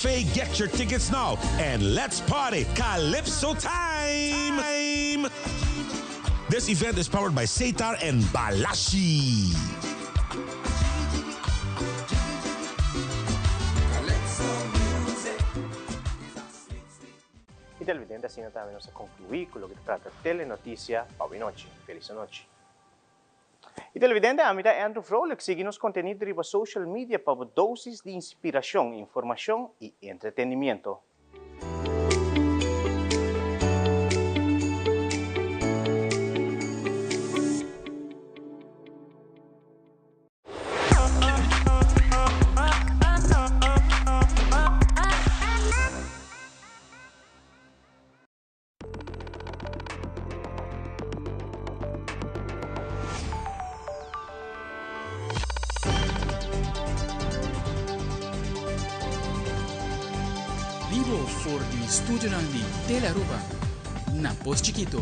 Get your tickets now and let's party! Calypso time! This event is powered by Setar and Balashi. Y televidente asina tambe nos a conclui cu loke ta trata Telenoticia pa awe nochi. Feliz anochi. Y televidente ami ta Andrew Vrolijk sigui nos contenido riba social media pa bo dosis di inspiracion, informacion y entretenimiento. Bibo for di studionan di Telearuba na Pos Chikito.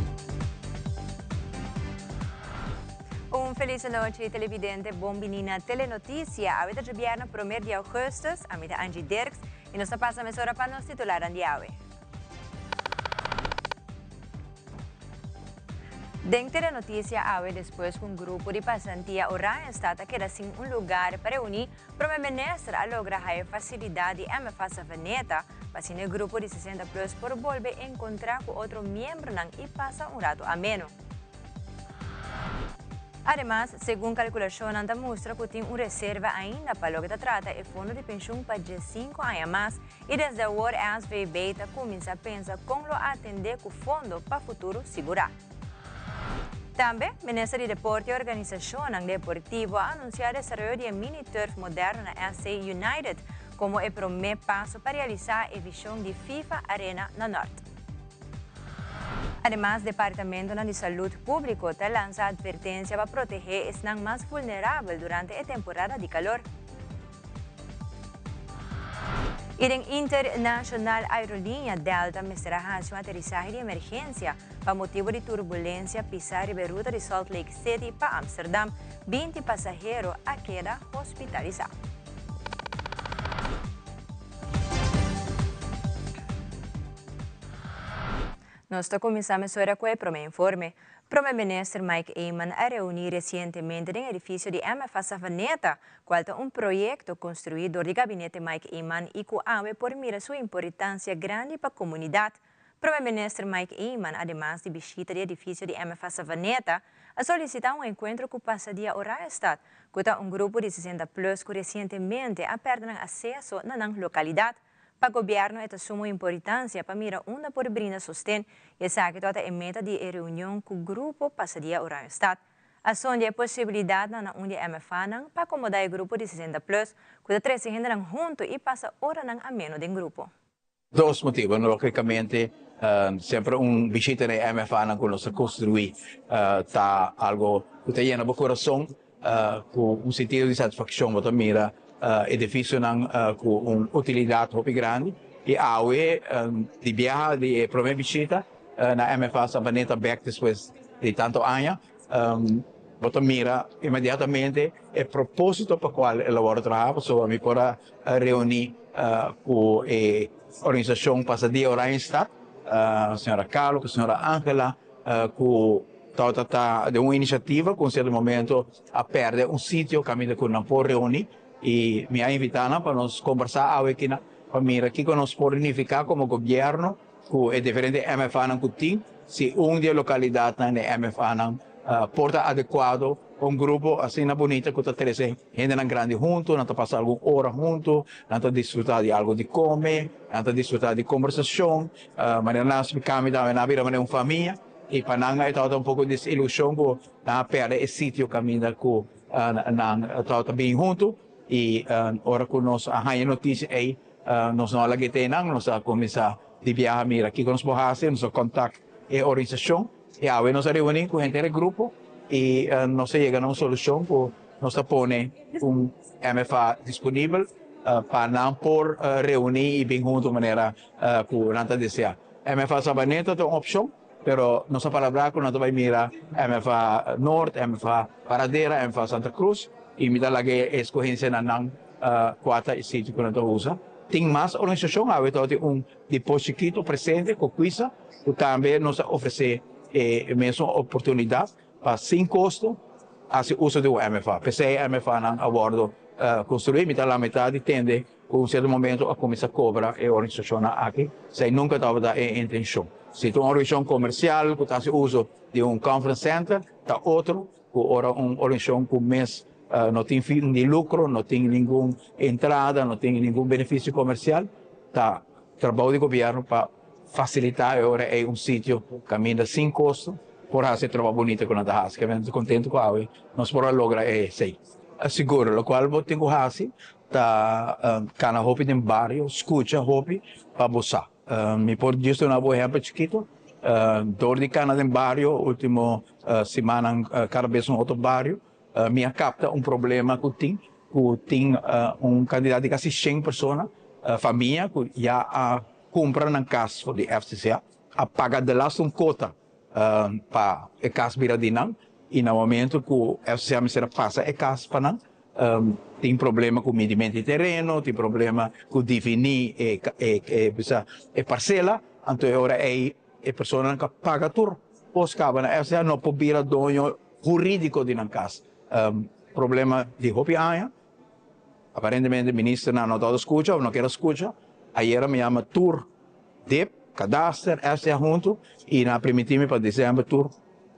Un feliz anochi televidente, bon bini na Telenoticia. Awe ta djobièrnè promer di augustus, ami ta Angie Dirks y nos ta pasa mesora pa nos titularnan di awe. Den Telenoticia awe despues cu un grupo di pasantia Oranjestad a keda sin un lugar pa reuni, Prome Minister a logra haya facilidad di MFA Savaneta pa asina e grupo di 60 plus por bolbe encontra cu otro miembronan y pasa un rato ameno. Ademas, segun kalkulashonnan ta mustra ku tin un reserva ainda pa loke ta trata e fondo di penshun pa diesinku aña mas i desde awor SVB ta kuminsá pensa kon lo atendé ku fondo pa futuro sigurá. Tambe, Minister di Deporte i Organisashonnan Deportivo a anunsiá desaroyo di e mini turf moderno na SC United komo e promé paso pa realisá e vishon di FIFA Arena na Nort. Ademas, departamentonan di salud públiko ta lansa atvertensia pa protehé esnan mas vulnerabel durante e temporada di kalor. I den internashonal aerolínea Delta mester a hasi un aterisahe di emergensia pa motibu di turbulensia pisá riba e ruta di Salt Lake City pa Amsterdam. 20 pasahero a keda hospitalisá. Nos ta kuminsá mesora ku e promé informe. Prome Minister Mike Eman a reuní resientemente den edifisio di MFA Savaneta, kual ta un proyekto konstruí dor di Gabinete Mike Eman i ku awe por mira su importansia grandi pa komunidat. Prome Minister Mike Eman, ademas di bishita di edifisio di MFA Savaneta, a solisitá un enkuentro ku Pasadia Oranjestad, ku ta un grupo di 60 plus ku resientemente a pèrdè nan aseso na nan lokalidat. Pa gobièrnu e ta sumo importansia pa mira unda por brinda sosten i esaki tabata e meta di e reunion ku Grupo Pasadia Oranjestad. A sondia e posibilidatnan na un di e MFAnan pa akomodá e grupo di 60 plus ku ta trese hendenan huntu i pasa oranan ameno den grupo. Dos motibu, lógikamente semper un bishita na e MFAnan ku nos a konstruí ta algu ku ta yena bo kurason Ku un sentido di satisfakshon bo ta mira edifisionan ku un utilidat hopi grandi i awe di biaha di e prome bishita na MFA Savaneta bek despues di tantu aña bo ta mira inmediatamente e proposito pa kual el a wòrdu traha pasobra mi por a reuni ku e organisashon Pasadia Oranjestad, señora Carlo ku señora Angela ku Tabata ta den un iniciativa cu un cierto momento a perde un sitio caminda cu nan por reuni y mi a invita nan pa nos combersa awe kinan pa mira kico nos por nifica como gobierno cu e diferente MFAnan cu tin si un di e localidadnan den e MFAnan por ta adecuado pa un grupo asina bunita cu ta trece hendenan grandi hunto, nan ta pasa algun ora hunto, nan ta disfruta di algo di come, nan ta disfruta di combersacion, manera nan a splica mi tambe nan a bira manera un famia. I pa nan e tabata un poko desilushon ku nan a pèrdè e sitio kaminda ku nan tabata bini huntu. I ora ku nos a haña e notisia ei, nos no a laga e te einan, nos a kuminsá di biaha mira kiko nos por hasi, nos a kòntakt e organisashon i awe nos a reuní ku henter e grupo i nos a yega na un solushon ku nos ta pone un MFA disponibel pa nan por reuní i bin huntu manera ku nan ta deseá. MFA Sabaneta ta un opshon, pero nos a palabrá ku nan ta bai mira MFA Noord, MFA Paradera, MFA Santa Cruz i mi ta laga e eskohensia na nan kua ta e sitio ku nan ta usa. Tin mas organisashon, awe tabatin un di Pos Chikito presente ku Quisa ku tambe nos a ofresé e mesun oportunidat pa sin kosto hasi uso di un MFA. P'esei e MFAnan a wòrdu konstruí. Mi ta lamentá di tende ku un sierto momento a kuminsá kobra e organisashonnan aki. Esei nunka tabata e intenshon. Si ta un organisashon komersial ku ta hasi uso di un conference center ta otro ku ora un organisashon ku mes no tin fin di lukro, no tin ningun entrada, no tin ningun benefisio komersial, ta trabou di gobièrnu pa fasilitá e ora ei un sitio kaminda sin kosto por hasi e trabou bunita ku nan ta hasi. Kende ta kontentu ku awe nos por a logra esei. Sigur, lokual bo tin ku hasi ta kana hopi den bario, skucha hopi pa bo sa. Mi por djis duna bo ehèmpel chikitu. Dor di kana den bario ultimo simannan kada bes un otro bario mi a kapta un problema ku tin, ku tin un kantidat di kasi shen persona, famia ku ya a kumpra nan kas for di FCCA, a paga de laatste un kota pa e kas bira di nan i na momento ku FCCA mester a pasa e kas pa nan tin problema ku midimento di tereno, tin problema ku difiní e e bisa e parsela, anto e ora ei e personanan ku a paga tur kos kaba na FCCA no por bira doño hurídiko di nan kas. Problema di hopi aña, aparentemente ministernan no tabata skucha òf no kier a skucha, ayera mi yama tur dip, kadaster, FCCA huntu i nan a primintí mi pa desèmber tur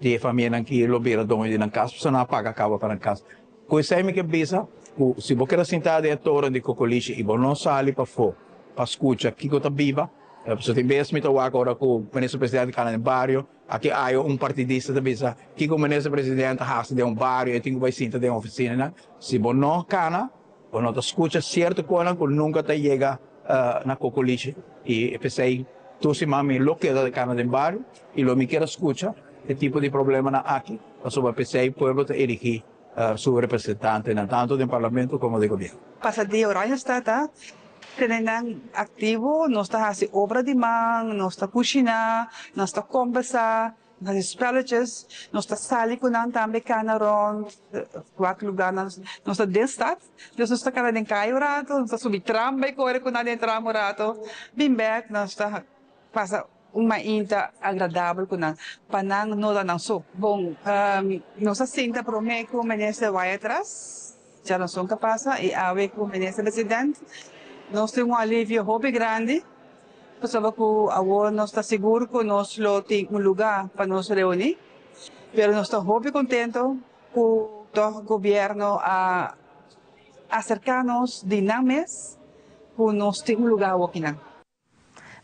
di e famianan ki lo bira doño di nan kas pasobra nan a paga kaba pa nan kas. Ku esei mi ke bisa ku si bo keda sintá den e toren di kokolishi i bo no sali pafó pa skucha kiko ta biba, pasobra tin bes mi ta wak ora ku Minister Presidente kana den bario, aki ayo un partidista ta bisa kiko Minister Presidente ta hasi den un bario, e tin ku bai sinta den ofisinanan. Si bo no kana, bo no ta skucha sierto konan ku nunka ta yega na kokolishi i p'esei tur siman mi lo keda kana den bario i lo mi keda skucha e tipo di problemanan aki pasobra p'esei pueblo ta eligi su representantenan tanto den parlamento komo den gobierno. Pasa dia Oranjestad ta tene nan aktivo, nos ta hasi obra di man, nos ta kushiná, nos ta kombersá, nos hasi spelletjes, nos ta sali ku nan tambe kana rònt wak lugánan, nos ta den stad, dus nos ta kana den kaya un rato, nos ta subi tram bai kore ku nan den tram un rato, bin bèk nos ta pasa un mainta agradabel ku nan, pa nan no ta nan so. Bon, nos a sinta promé ku Minister Wyatt-Ras, djarason ka pasa, i awe ku Minister President. Nos tin un alivio hopi grandi, pasobra ku awor nos ta sigur ku nos lo tin un lugá pa nos reuní. Pero nos ta hopi kontento ku tòg gobièrnu a aserká nos di nan mes ku nos tin un lugá awokinan.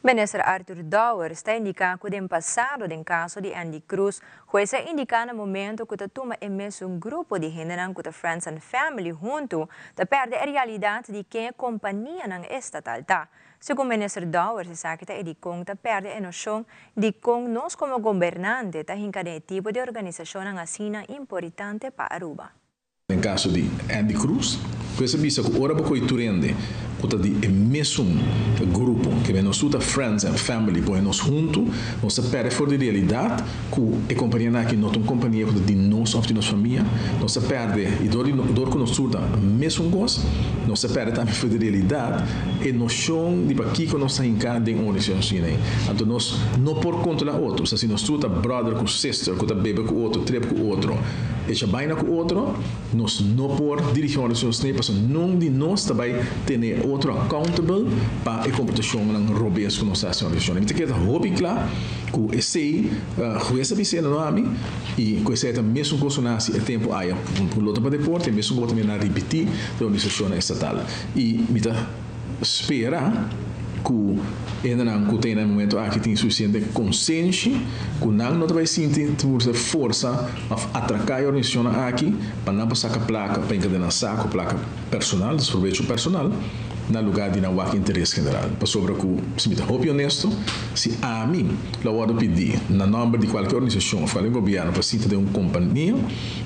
Minister Arthur Dowers ta indica cu den pasado den caso di Endy Croes, hues a indica na momento cu ta tuma e mesun grupo di hendenan cu ta friends and family hunto, ta perde e realidad di ken e companianan estatal ta. Segun Minister Dowers, esaki ta e dicon ta perde e nocion di con nos como gobernante ta hinca den e tipo di organisacionnan asina importante pa Aruba. Den caso di Endy Croes, hues a bisa cu ora bo coy tur hende cu ta di e mesun grupo, ke men nos tur ta friends and family, pone nos hunto, nos ta perde for di realidad cu e companianan aki no ta un compania cu ta di nos of di nos famia, nos ta perde, y dor di dor cu nos tur ta mesun cos, nos ta perde tambe for di realidad e nocion di pakico nos ta hinca den un organisacion asina. Anto nos no por controla otro, sa si nos tur ta brother cu sister cu ta bebe cu otro, trip cu otro, Echa baina ku otro, nos no por dirigí un organisashon snei pasobra nun di nos ta bai tene e otro accountable pa e komportashonnan robes ku nos ta hasi den organisashon. Mi ta kere ta hopi kla ku esei hues a bis'é no ami i ku esei ta mesun kos ku nan hasi e tempu aya ku lo ta pa deporte e mesun kos tambe nan ripití den organisashonnan estatal i mi ta spera ku hendenan ku ta na e momento aki tin sufisiente konsenshi ku nan no ta bai sinti tur e forsa òf atraká e organisashonnan aki pa nan por saka plaka pa hinka den nan sako, plaka personal, dus probecho personal, na lugá di nan wak interes general. Pasobra ku, si mi ta hopi honesto, si ami lo wòrdu pidí na nòmber di kualke organisashon òf kualke gobièrnu pa sinta den un kompania,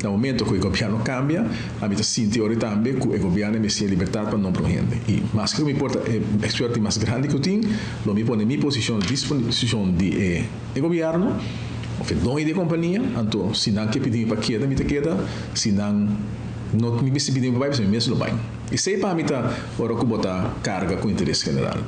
na momento ku e gobièrnu kambia, Ami ta sinti ora tambe ku e gobièrnu e mester libertat pa nombra un hende. I maske ku mi por ta e eksperto di mas grandi ku tin, lo mi pone mi posishon na disposishon di e e gobièrnu òf e doño di e kompania. Anto si nan ke pidi mi pa keda, mi ta keda. Si nan no mi mester pidi mi pa bai, pasobra mi mes lo bai. Esei pa mi ta ora ku bo ta karga ku interes general.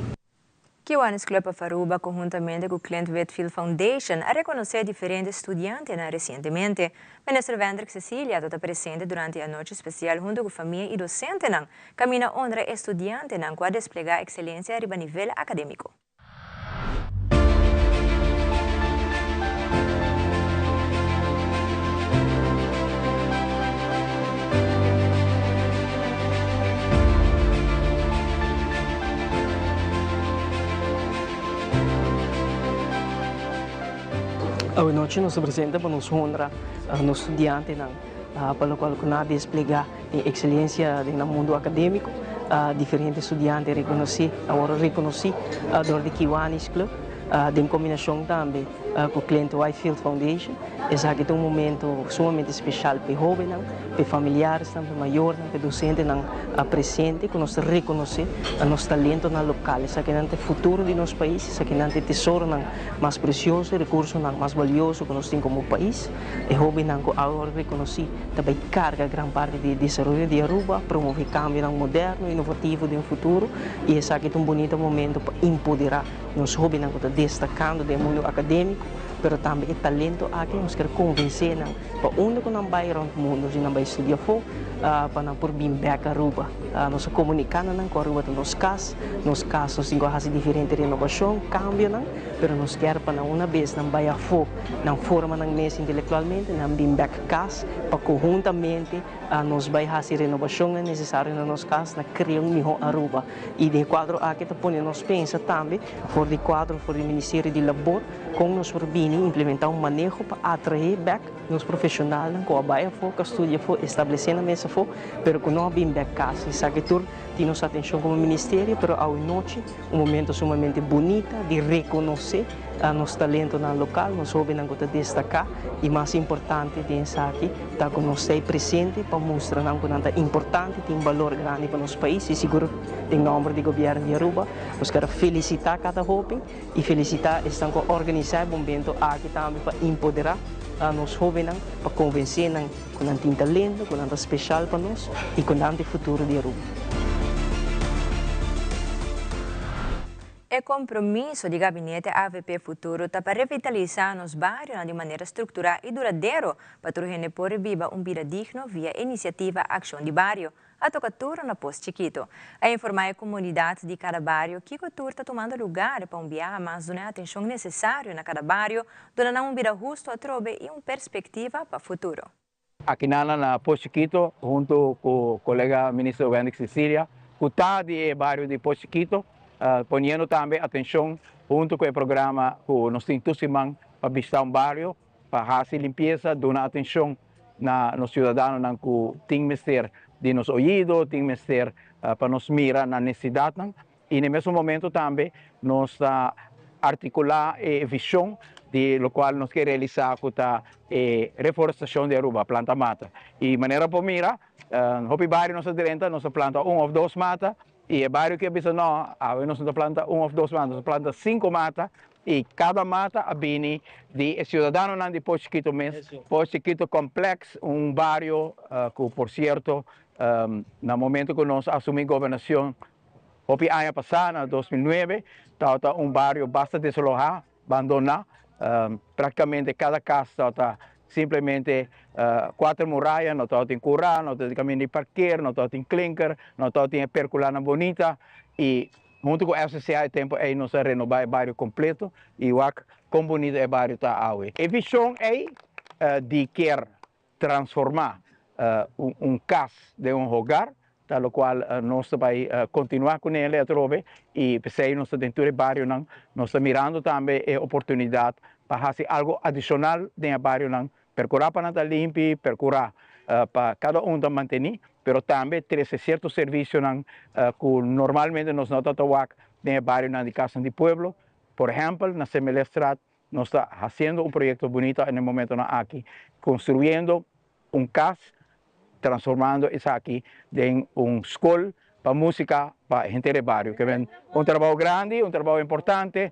Kiwanis Club of Aruba conhuntamente cu Clint Whitfield Foundation a reconoce diferente studiantenan recientemente. Minister Wendrick Cecilia ta ta presente durante e anochi special hunto cu famia y docentenan caminda honra e studiantenan cu a desplega excelencia riba nivel academico. Awe nochi nos ta presente pa nos honra nos studiantenan pa locual cu nan a desplega den excelencia den nan mundo academico. Diferente studiante reconoci a worde reconoci door di Kiwanis Club den combinacion tambe cu Clint Whitefield Foundation. Esaki ta un momento sumamente special pa e hobennan, pa e familiaresnan, pa e mayornan, pa e docentenan presente cu nos ta reconoce nos talentonan local. Esakinan ta e futuro di nos pais, esakinan ta e tesoronan mas precioso, e recursonan mas balioso cu nos tin como pais. E hobennan cu awor reconoci ta bay carga gran parti di e desaroyo di Aruba, promove cambionan moderno, innovativo den futuro y esaki ta un bunita momento pa empodera nos hobennan cu ta destacando den e mundo academico. Pero tambe e talento aki nos kier convence nan pa unda cu nan bay rond mundo, si nan bay studia afo, pa nan por bin bek Aruba. Nos a comunica na nan cu Aruba ta nos cas, nos cas nos tin cu haci diferente renovacion, cambionan, pero nos kier pa nan una bes nan bay afo, nan forma nan mes intelectualmente, nan bin bek cas pa conhuntamente nos bay haci renovacionnan necesario na nos cas, na crea un miho Aruba. Y den e cuadro aki ta pone nos pensa tambe for di cuadro for di Ministerio di Labor, Kon nos por bini implementá un maneho pa atraé bèk nos profeshonalnan ku a bai afó, ku a studia afó, establesé nan mes afó, pero ku no a bin bèk kas. Esaki tur tin nos atenshon komo ministerio, pero awe nochi un momento sumamente bunita di rekonosé nos talentonan lokal, nos hóbennan ku ta destaká i mas importante den esaki ta ku nos ta ei presente pa mustra nan ku nan ta importante, tin balor grandi pa nos pais i sigur den nòmber di gobièrnu di Aruba nos kier a felisitá kada hóben. I felisitá esnan ku a organisá e bombento aki tambe pa empoderá nos hóbennan, pa konvensé nan ku nan tin talento, ku nan ta speshal pa nos i ku nan ta e futuro di Aruba. E compromiso di Gabinete avp Futuro ta pa revitalisá nos barionan di manera strukturá i duradero pa tur hende por biba un bida digno via e inisiativa Akshon di Bario. A toca tur na Pos Chikito. A informa e comunidad di cada bario kico tur ta tumando lugar pa un biaha mas duna e atencion necesario na cada bario, duna nan un bida husto atrobe y un perspectiva pa futuro. Aki nan na Pos Chikito hunto cu colega Minister Wendrick Cecilia cu ta di e bario di Pos Chikito poniendo tambe atencion hunto cu e programa cu nos tin tur siman pa bishita un bario pa haci limpieza, duna atencion na nos ciudadanonan cu tin mester di nos oido, tin mester pa nos mira nan necesidadnan y na e mesun momento tambe nos ta articula e vision di locual nos ke realisa cu ta e reforestacion di Aruba, planta mata. Y manera por mira, hopi bario nos a drenta, nos a planta un of dos mata Y e bario ki a bisa no, awe nos no ta planta un of dos mata, nos ta planta cinco mata y cada mata a bini di e ciudadanonan di Pos Chikito mes. Pos Chikito Complex, un bario cu por cierto na momento cu nos a asumi gobernacion hopi aña pasa na 2009 tabata un bario basta desaloha. Bandoná. Práktikamente kada kas tabata simplemente kuater muraya, no tabatin kurá, no tabatin kaminda di parker, no tabatin klinker, no tabatin e perkulanan bonita. I huntu ku FCCA e tempu ei nos a renobá e bario kompleto i wak kon bonita e bario ta awe. E vishon ei di kier transformá un kas den un hogar, ta lokual nos ta bai kontinuá kuné atrobe i p'esei nos ta den tur e barionan. Nos ta mirando tambe e oportunidat pa hasi algu adishonal den e barionan, perkurá pa nan ta limpi, perkurá pa kada un ta mantení, pero tambe trese sierto servisionan ku normalmente nos no ta ta wak den e barionan di kasnan di pueblo. Por ehèmpel, na Semelestraat Nos ta haciendo un proyecto bunita en e momentonan aki, construyendo un cas, transformando esaki den un scol pa musica pa henter e bario. Ke ben un trabao grandi, un trabao importante,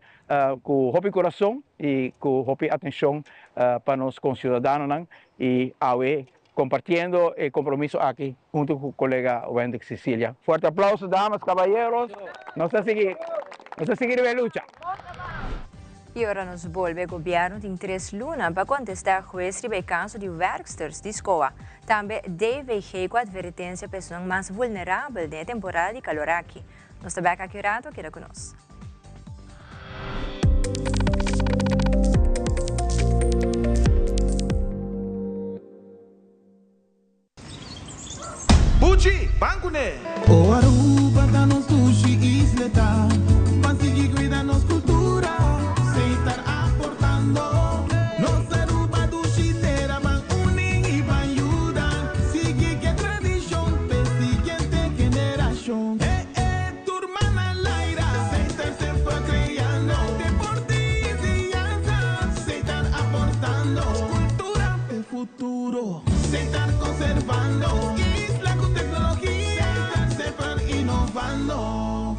cu hopi curason y cu hopi atencion pa nos conciudadanonan y awe. Compartiendo e compromiso aki hunto cu colega Wendrick Cecilia. Fuerte aplauso damas, caballeros. Nos ta sigui, nos ta sigui riba e lucha. Y ora nos bolbe, gobierno tin tres luna pa contesta hues riba e caso di werksters di SCOA. Tambe DVG cu advertencia pa esunnan mas vulnerabel den e temporada di calor aki. Nos ta bek aki un rato, keda cu nos. Buchi, ban kuné! O Aruba ta nos dushi isleta, ban sigui cuida nos cultura, Setar aportando. Nos Aruba dushi tera, ban uni y ban yuda, sigui ke tradicion p'e siguiente generacion. E e tur man al aire, Setar semper creando, deporte y enseñanza, Setar aportando, cultura p'e futuro. Setar conservando isla cu tecnologia, Setar semper innovando.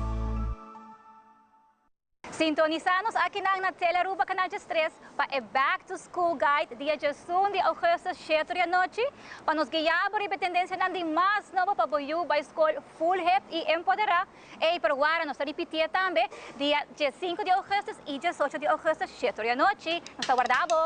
Sintonisa nos akinan na Telearuba Canal 13 pa e Back to School Guide dia 11 di augustus 7 di anochi pa nos guia bo riba e tendencianan di mas nobo pa bo yu bay school full hip y empodera. Ey, pero wara nos ta ripitié tambe dia 5 di augustus y 18 di augustus 7 di anochi. Nos ta warda bo!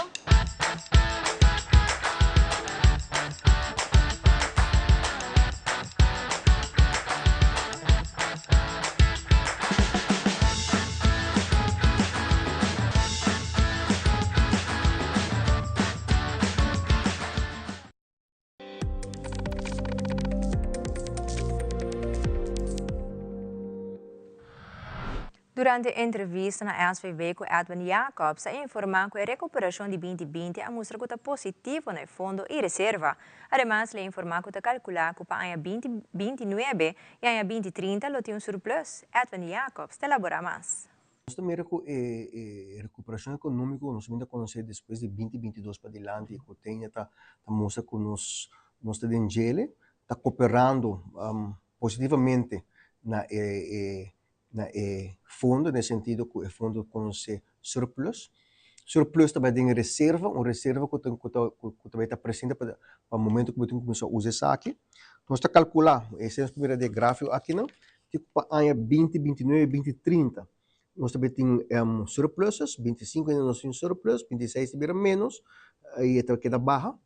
Durante entrevista na SVB ku Edwin Jacobs a informá ku e rekuperashon di binti binti a mustra ku ta positivo na e fondo i reserva. Ademas le informá ku ta kalkulá ku pa aña binti binti nuebe i aña binti trinta lo tin un surplus. Edwin Jacobs ta elaborá mas. Nos ta mira ku e rekuperashon ekonómiko ku nos a konosé despues di binti binti dos padilanti ku tenia ta mustra ku nos nos ta den djele, ta koperando positivamente na e na e fondo den sentido ku e fondo konosé surplus. Surplus ta bai den reserva, un reserva ku ta ku ta ku ta bai ta presente pa pa momento ku bo tin kuminsá usa esaki. Nos ta kalkulá, esei nos por mira den e gráfiko akinan, Ti ku pa aña binti binti nuebe, binti trinta nos ta tin surpluses, binti sinku ainda nos tin surplus, binti seis ta bira ménos i e ta keda baha.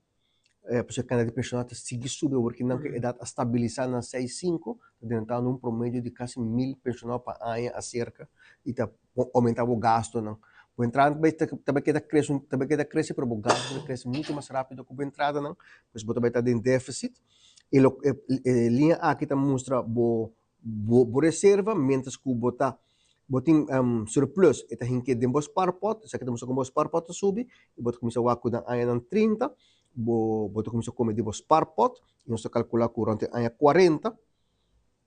Pasobra e kantidat di penshonado ta sigui subi awor ki nan ku edat a stabilisá na seis sinku, ta drentando un promedio di kasi mil penshonado pa aña aserka i ta oumentá bo gastunan. Bo entrada ta bai keda krese, ta bai keda krese pero bo gastunan ta krese muchu mas rápido ku bo entradanan, pues bo ta bai ta den défisit. E lo e liña aki ta mustra bo bo reserva mientras ku bo ta bo tin surplus e ta hink'é den bo spaarpot, esaki ta mustra kon bo spaarpot ta subi i bo ta kuminsá wak ku den añanan trinta bo bo ta kuminsá kome di bo spaarpot i nos ta kalkulá ku rònt e aña kuarenta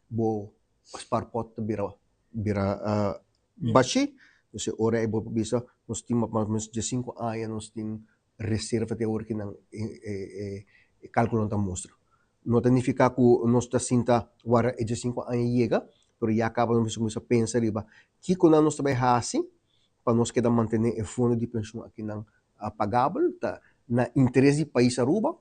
bo spaarpot ta bira bira bashí, entonces e ora ei bo por bisa nos tin mas o menos diesinku aña nos tin reserva te awor ki nan e kalkulonan ta mustra. No ta nifiká ku nos ta sinta wara e diesinku aña yega, pero ya kaba nos mester kuminsá pensa riba kiko nan nos ta bai hasi pa nos keda mantené e fondo di penshun akinan pagabel, ta na interes di pais Aruba.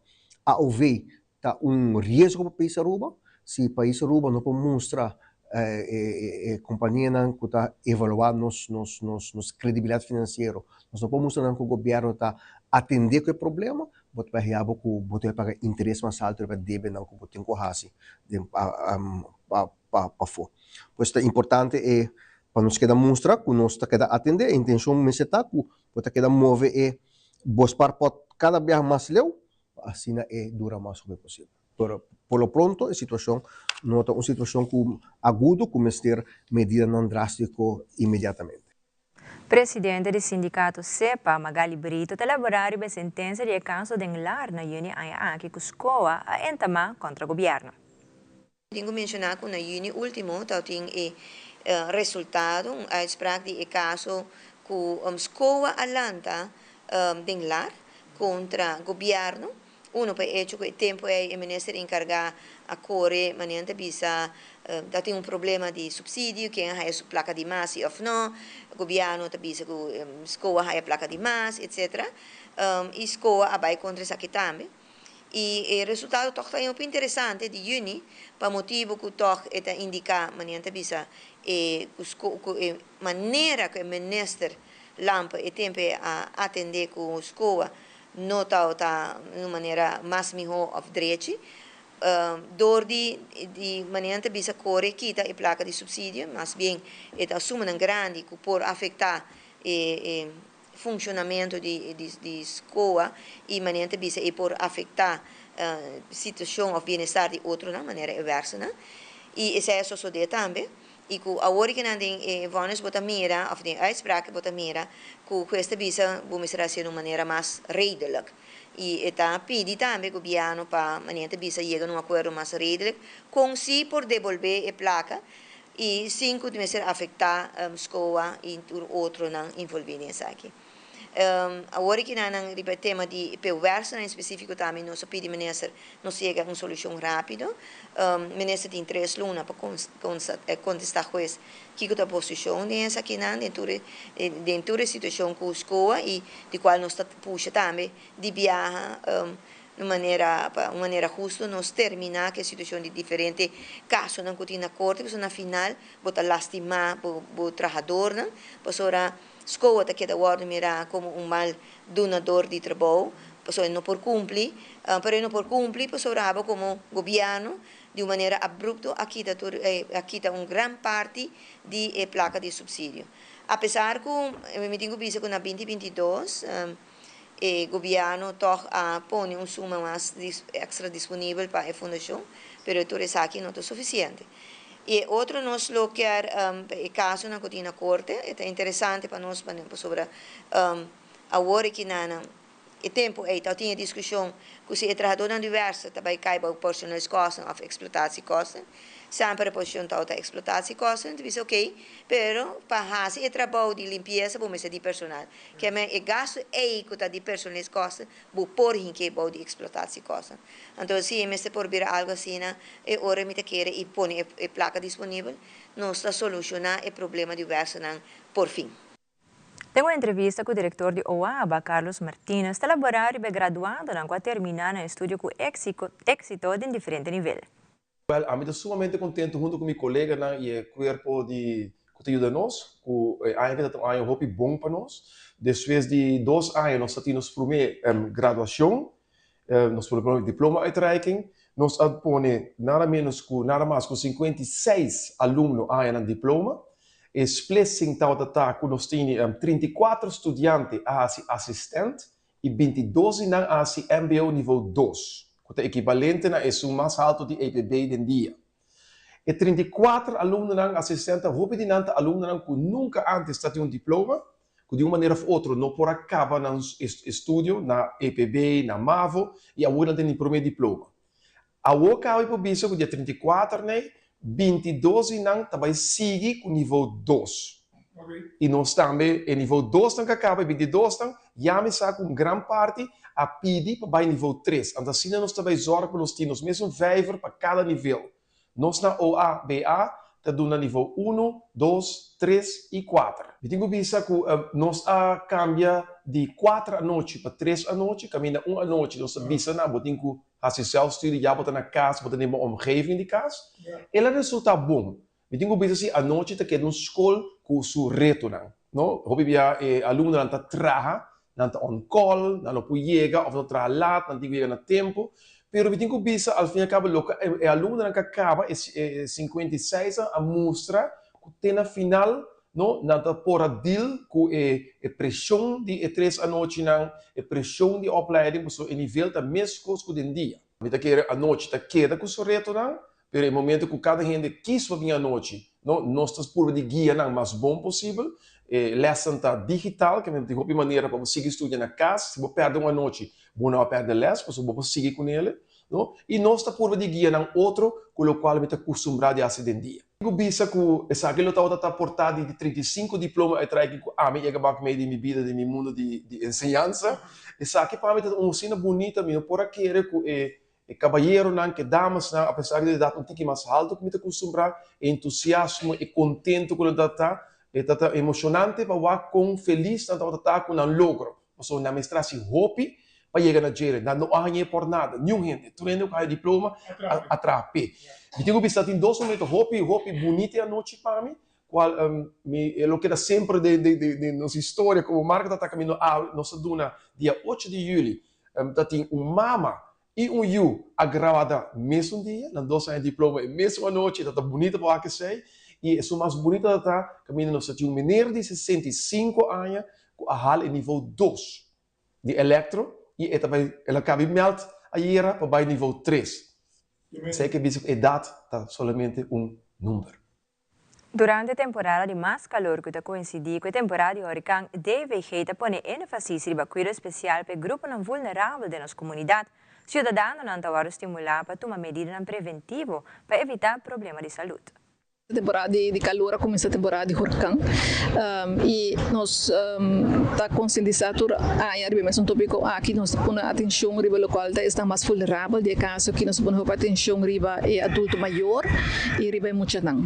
AOV Ta un riesgo pa pais Aruba si pais Aruba no por mustra e companianan cu ta evalua nos nos nos nos credibilidad financiero, nos no por mustra nan cu gobierno ta atende cu e problema, bo ta bay haya bo cu bo ta bay paga interes mas alto riba debenan cu bo tin cu haci den pa pa pafo. Pues ta importante e pa nos keda mustra cu nos ta keda atende, e intencion mester ta cu bo ta keda move e bo spaarpot cada biaha mas leu pa asina e dura mas hopi posibel. Pero por lo pronto e situacion no ta un situacion cu agudo cu mester medidanan drastico inmediatamente. Presidente di sindicato SEPA, Magali Brito, ta elabora riba e sentencia di e caso den lar na juni aña aki cu SCOA a entama contra gobierno. Tin ku menshoná ku na yüni último tabatin e resultado, un uitspraak di e kaso ku SCOA a lanta den lar kontra gobièrnu. Uno pa e echo ku e tempu ei e minister enkargá a kore manera nan ta bisa tabatin un problema di supsidio, ken a haya su plaka di mas i òf no. Gobièrnu ta bisa ku SCOA a haya plaka di mas, etsetera. I SCOA a bai kontra esaki tambe. I e resultado tòg ta hopi interesante di yüni, pa motibu ku tòg e ta indiká, manera nan ta bisa, e ku ku e manera ku e minister Lampe e tempu ei a atendé ku SCOA no tabata na un manera mas mihó òf drechi. Dor di di manera nan ta bisa kore kita e plaka di supsidio, mas bien e ta sumanan grandi ku por afektá e e funshonamentu di di SCOA i manera nan ta bisa e por afektá situashon òf bienestar di otronan, manera e wèrsenan. I esei a sosodé tambe. I ku awor ku nan den e vònis bo ta mira òf den e uitspraak bo ta mira ku hues ta bisa bo mester hasié na un manera mas redelijk. I e ta pidi tambe gobièrnu pa manera ta bisa yega na un akuerdo mas redelijk kon si por debolbé e plaka i sin ku mester afektá SCOA i tur otronan involví den esaki. Awor aki nan nan riba e tema di pewersonan en spesífiko tambe nos a pidi minister nos yega un solushon rápido. Minister tin tres luna pa kontestá hues kiko ta posishon den esakinan den tur e den tur e situashon ku SCOA i di kual nos ta pusha tambe di biaha un manera pa un manera husto nos terminá ku e situashon di diferente kasonan ku tin na korte pasobra na final bo ta lastimá bo bo trahadornan pasobra SCOA ta keda wòrdu mirá komo un mal dunador di trabou, pasobra e no por kumpli, pero e no por kumpli pasobra abo komo gobièrnu di un manera abrupto a kita tur a kita un gran parti di e plaka di supsidio. Apesar ku mi tin ku bisa ku na binti 22 e gobièrnu tòg a pone un suma mas èkstra disponibel pa e fundashon, pero tur esaki no ta sufisiente. I e otro nos lo kier e kasonan ku tin na korte, e ta interesante pa nos pasobra awor aki na e tempu ei tabatin e diskushon ku si e trahadónan di wèrsa ta bai kai bou personeelskosten òf eksplotatiekosten. Semper e posishon tabata eksplotatiekosten, ta bisa okey, pero pa hasi e trabou di limpiesa bo mester di personal. Keme e gastu ei ku ta di personeelskosten bo por hink'é bou di eksplotatiekosten. Anto si e mester por bira algu asina, e ora mi ta kere i pone e plaka disponibel, nos ta solushoná e problema di wèrsanan por fin. Den un entrevista ku direktor di OABA, Carlos Martinez, ta laborá riba e graduadonan ku a terminá nan estudio ku éksito den diferente nivel. Wèl, ami ta sumamente kontentu huntu ku mi koleganan i e kuerpo di ku ta yuda nos, ku e aña aki ta un aña hopi bon pa nos. Despues di dos aña nos ta tin nos promé graduashon, nos promé diploma-uitreiking. Nos a pone nada ménos ku nada mas ku 56 alumno a haña nan diploma. E splitsing tabata ta ku nos tini 34 studiante a hasi asistent i 22 di nan a hasi mbo nivo dos, ku ta ekivalente na esun mas haltu di EPB den dia. E 34 alumnonan asistent ta hopi di nan ta alumnonan ku nunka ántes ta tin un diploma, ku di un manera òf otro no por a kaba nan estudio na EPB, na mavo, i awor nan tin promé diploma. Awor kaba i por bisa ku dia 34 nei, 22 di nan ta bai sigui ku nivo dos. I nos tambe e nivo dos nan ku a kaba, e 22 nan, ya mi sa ku un gran parti a pidi pa bai nivo tres. Anto asina nos ta bai zòrg pa nos tin nos mesun vijver pa kada nivel. Nos na OABA ta duna nivo unu, dos, tres i kuater. Mi tin ku bisa ku nos a kambia di kuater anochi pa tres anochi, kaminda un anochi nos ta bisa nan bo tin ku hasi self-studie, ya bo ta na kas, bo ta den bo omgeving di kas. El a resultá bon. Mi tin ku bisa si anochi ta keda un skol ku su retonan, no? Hopi bia e alumnonan ta traha, nan ta on call, nan no por yega òf nan traha lat, nan tin ku yega na tempu. Pero mi tin ku bisa al fin y al cabo loke e alumnonan ku a kaba e 56 a mustra ku te na final, no, nan ta por a deal ku e e preshon di e tres anochinan, e preshon di opleiding, pasobra e nivel ta meskos ku den dia. Mi ta kere anochi ta keda ku su retonan, pero e momento ku kada hende kis pa bin anochi, no, nos ta purba di guia nan mas bon posibel. E lèsnan ta digital, ke men tin hopi manera pa bo sigui studia na kas. Si bo pèrdè un anochi, bo no a pèrdè lès, pasobra bo por sigui kunele, no. I nos ta purba di guia nan otro ku lokual mi ta kustumbrá di hasi den dia. Ku bisa ku esaki lo tabata ta portá di di 35 diploma uitreiking ku ami yega bak mei di mi bida den mi mundu di di enseñansa. Esaki pa mi ta un asina bunita, mi no por a kere ku e e kabayeronan ku e damasnan apesar di edat un tiki mas haltu ku mi ta kustumbrá, e entusiasmo, e kontentu ku nan ta ta, e ta ta emoshonante pa wak kon felis nan tabata ta ku nan logro. Pasobra nan mester hasi hopi. pa yega na djere. Nan no a hañ'é por nada, niun hende. Tur hende ku haña diploma a traha p'e. Mi tin ku bisa tin dos momento hopi, hopi bunita e anochi pa mi, kual mi e lo keda semper den den nos historia komo marka ta ta kaminda awe. Nos a duna dia ocho di yuli ta tin un mama i un yu a grada mesun dia, nan dos a haña diploma e mesun anochi, ta ta bunita pa wak esei. I esun mas bunita ta ta kaminda nos ta tin un meneer di 65 aña ku a hala e nivo dos di elektro i e ta bai el a kabi mèld ayera pa bai nivo tres. Esei ke bisa ku edat ta solamente un number. Durante temporada di mas kalor ku ta koinsidí ku e temporada di horikan, DVG ta pone énfasis riba kuido spesial pa e gruponan vulnerabel den nos komunidat. Siudadanonan ta wòrdu stimulá pa tuma medidanan preventivo pa evitá problema di salud. Temporada di calor a cuminsa temporada di huracán y nos ta concientisa tur aña riba e mesun topico aki. Nos ta pone atencion riba locual ta esnan mas vulnerabel. Di e caso aki nos ta pone hopi atencion riba e adulto mayor y riba e muchanan.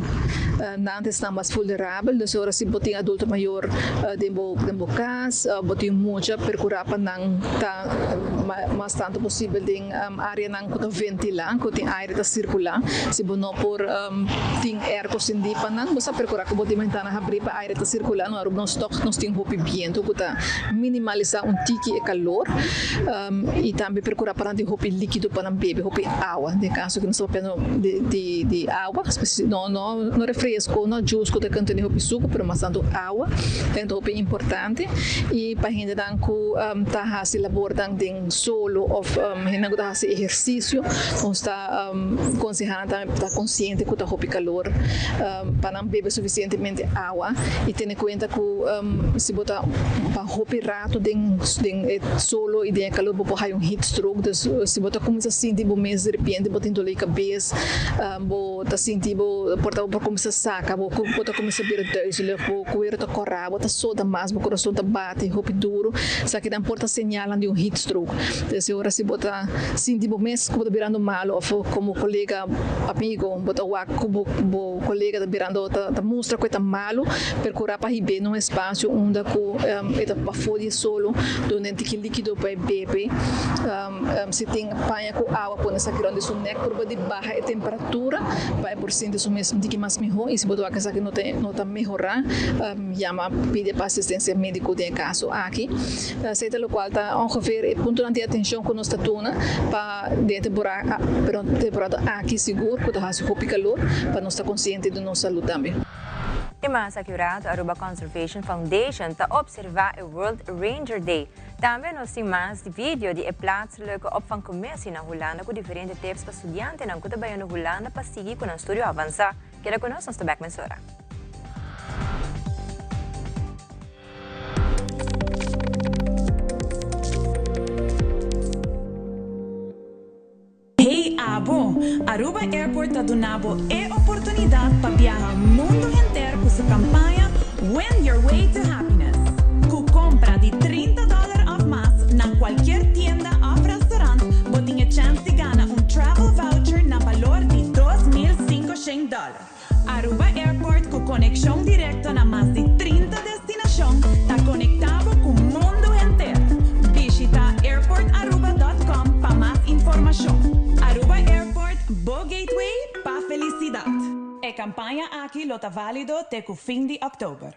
Nan ta esnan mas vulnerabel, dus ora si bo tin adulto mayor den bo den bo cas bo tin mucha percura pa nan ta mas tanto posibel den areanan ku ta ventilá, ku tin aire ta sirkulá. Si bo no por tin airco sindí pa nan, bo sa perkurá ku bo tin bentana habrí pa aire ta sirkulá. No Aruba nos tòg nos tin hopi bientu ku ta minimalisá un tiki e kalor i tambe perkurá pa nan tin hopi líkido pa nan bebe, hopi awa. Den kaso ku nos ta papiando di awa, no no refresko, no juice ku ta kontené hopi suku, pero mas tantu awa ta hopi importante i pa hendenan ku ta hasi labornan den solo of hendenan ku ta hasi ehersisio nos ta konsehá nan tambe pa ta konsiente ku ta hopi kalor pa nan bebe sufisientemente awa i tene kuenta ku si bo ta pa hopi rato den den e solo i den e kalor bo por haya un heat stroke dus si bo ta kuminsá sinti bo mes diripiente bo tin dolor di kabes bo ta sinti bo por ta bo por kuminsá saka bo bo ta kuminsá bira duizelig bo kuero ta kòrá bo ta soda mas bo kurason ta bati hopi duru esakinan por ta señalnan di un heat stroke. Entonces e ora si bo ta sinti bo mes ku bo ta birando malo of komo kolega, amigo bo ta wak ku bo bo kolega ta birando ta ta mustra ku e ta malo, perkura pa hib'é na un espasio unda ku e ta pafó di e solo dunde tiki likido pa e bebe. Si tin paña ku awa pone esaki rond di su nek purba di baha e temperatura pa e por sinti su mes un tiki mas mihó i si bo ta wak esaki no ta no ta mehorá yama pidi pa asistencia médiko den e kaso aki. Esei ta lokual ta ongeveer e puntonan di atenshon ku nos ta tuna pa den e temporada pero temporada aki sigur ku ta hasi hopi kalor pa nos ta konsiente di nos salud tambe. I mas aki un rato Aruba Conservation Foundation ta observa e World Ranger Day. Tambe nos tin mas di video di e plaatselijke opvangcommissie na Hulanda cu diferente tips pa studiantenan cu ta bayendo Hulanda pa sigui cu nan studio avansa. Keda cu nos, nos ta bek mesora. Hey abo! Aruba Airport ta duna bo e oportunidad pa biaha mundo henter cu su campaña Win Your Way to Happiness. Cu compra di 30 dollar of mas na cualkier tienda of restaurant bo tin e chance di gana un travel voucher na balor di 2500 dollar. Aruba Airport cu conexion directo na mas di 30 destinacion ta conecta bo cu mundo henter. Bishita airportaruba.com pa mas informacion. Aruba Airport, bo gateway pa felicidad. E campaña aki lo ta valido te cu fin di october.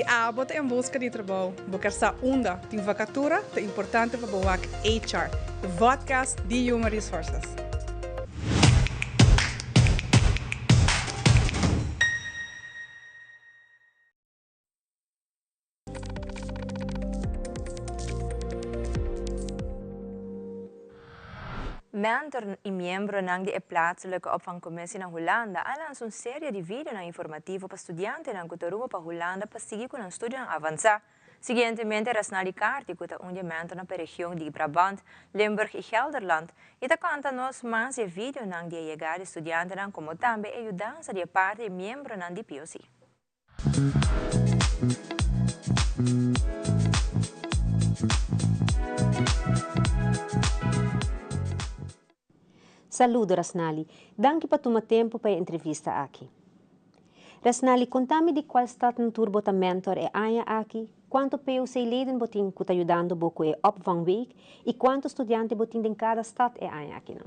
Si abo ta en busca di trabou, bo kier sa unda tin vacatura, ta importante pa bo wak HR, e vodcast di Human Resources. Mentor y miembronan di e Plaatselijke Opvangcommissie na Hulanda a lansa un serie di videonan informativo pa studiantenan cu ta rumbo pa Hulanda pa sigui cu nan studionan avansa. Siguientemente Rasnali Carti cu ta un di e mentornan pa e region di Brabant, Limburg y Gelderland y ta conta nos mas di e videonan di e yegada di studiantenan como tambe e yudansa di e parti di miembronan di POC. Saludo Rasnali, danki pa tuma tempu pa e entrevista aki. Rasnali, konta mi di kual stadnan tur bo ta mentor e aña aki, kuantu POC leden bo tin ku ta yudando bo ku e opvangweek i kuantu studiante bo tin den kada stad e aña akinan.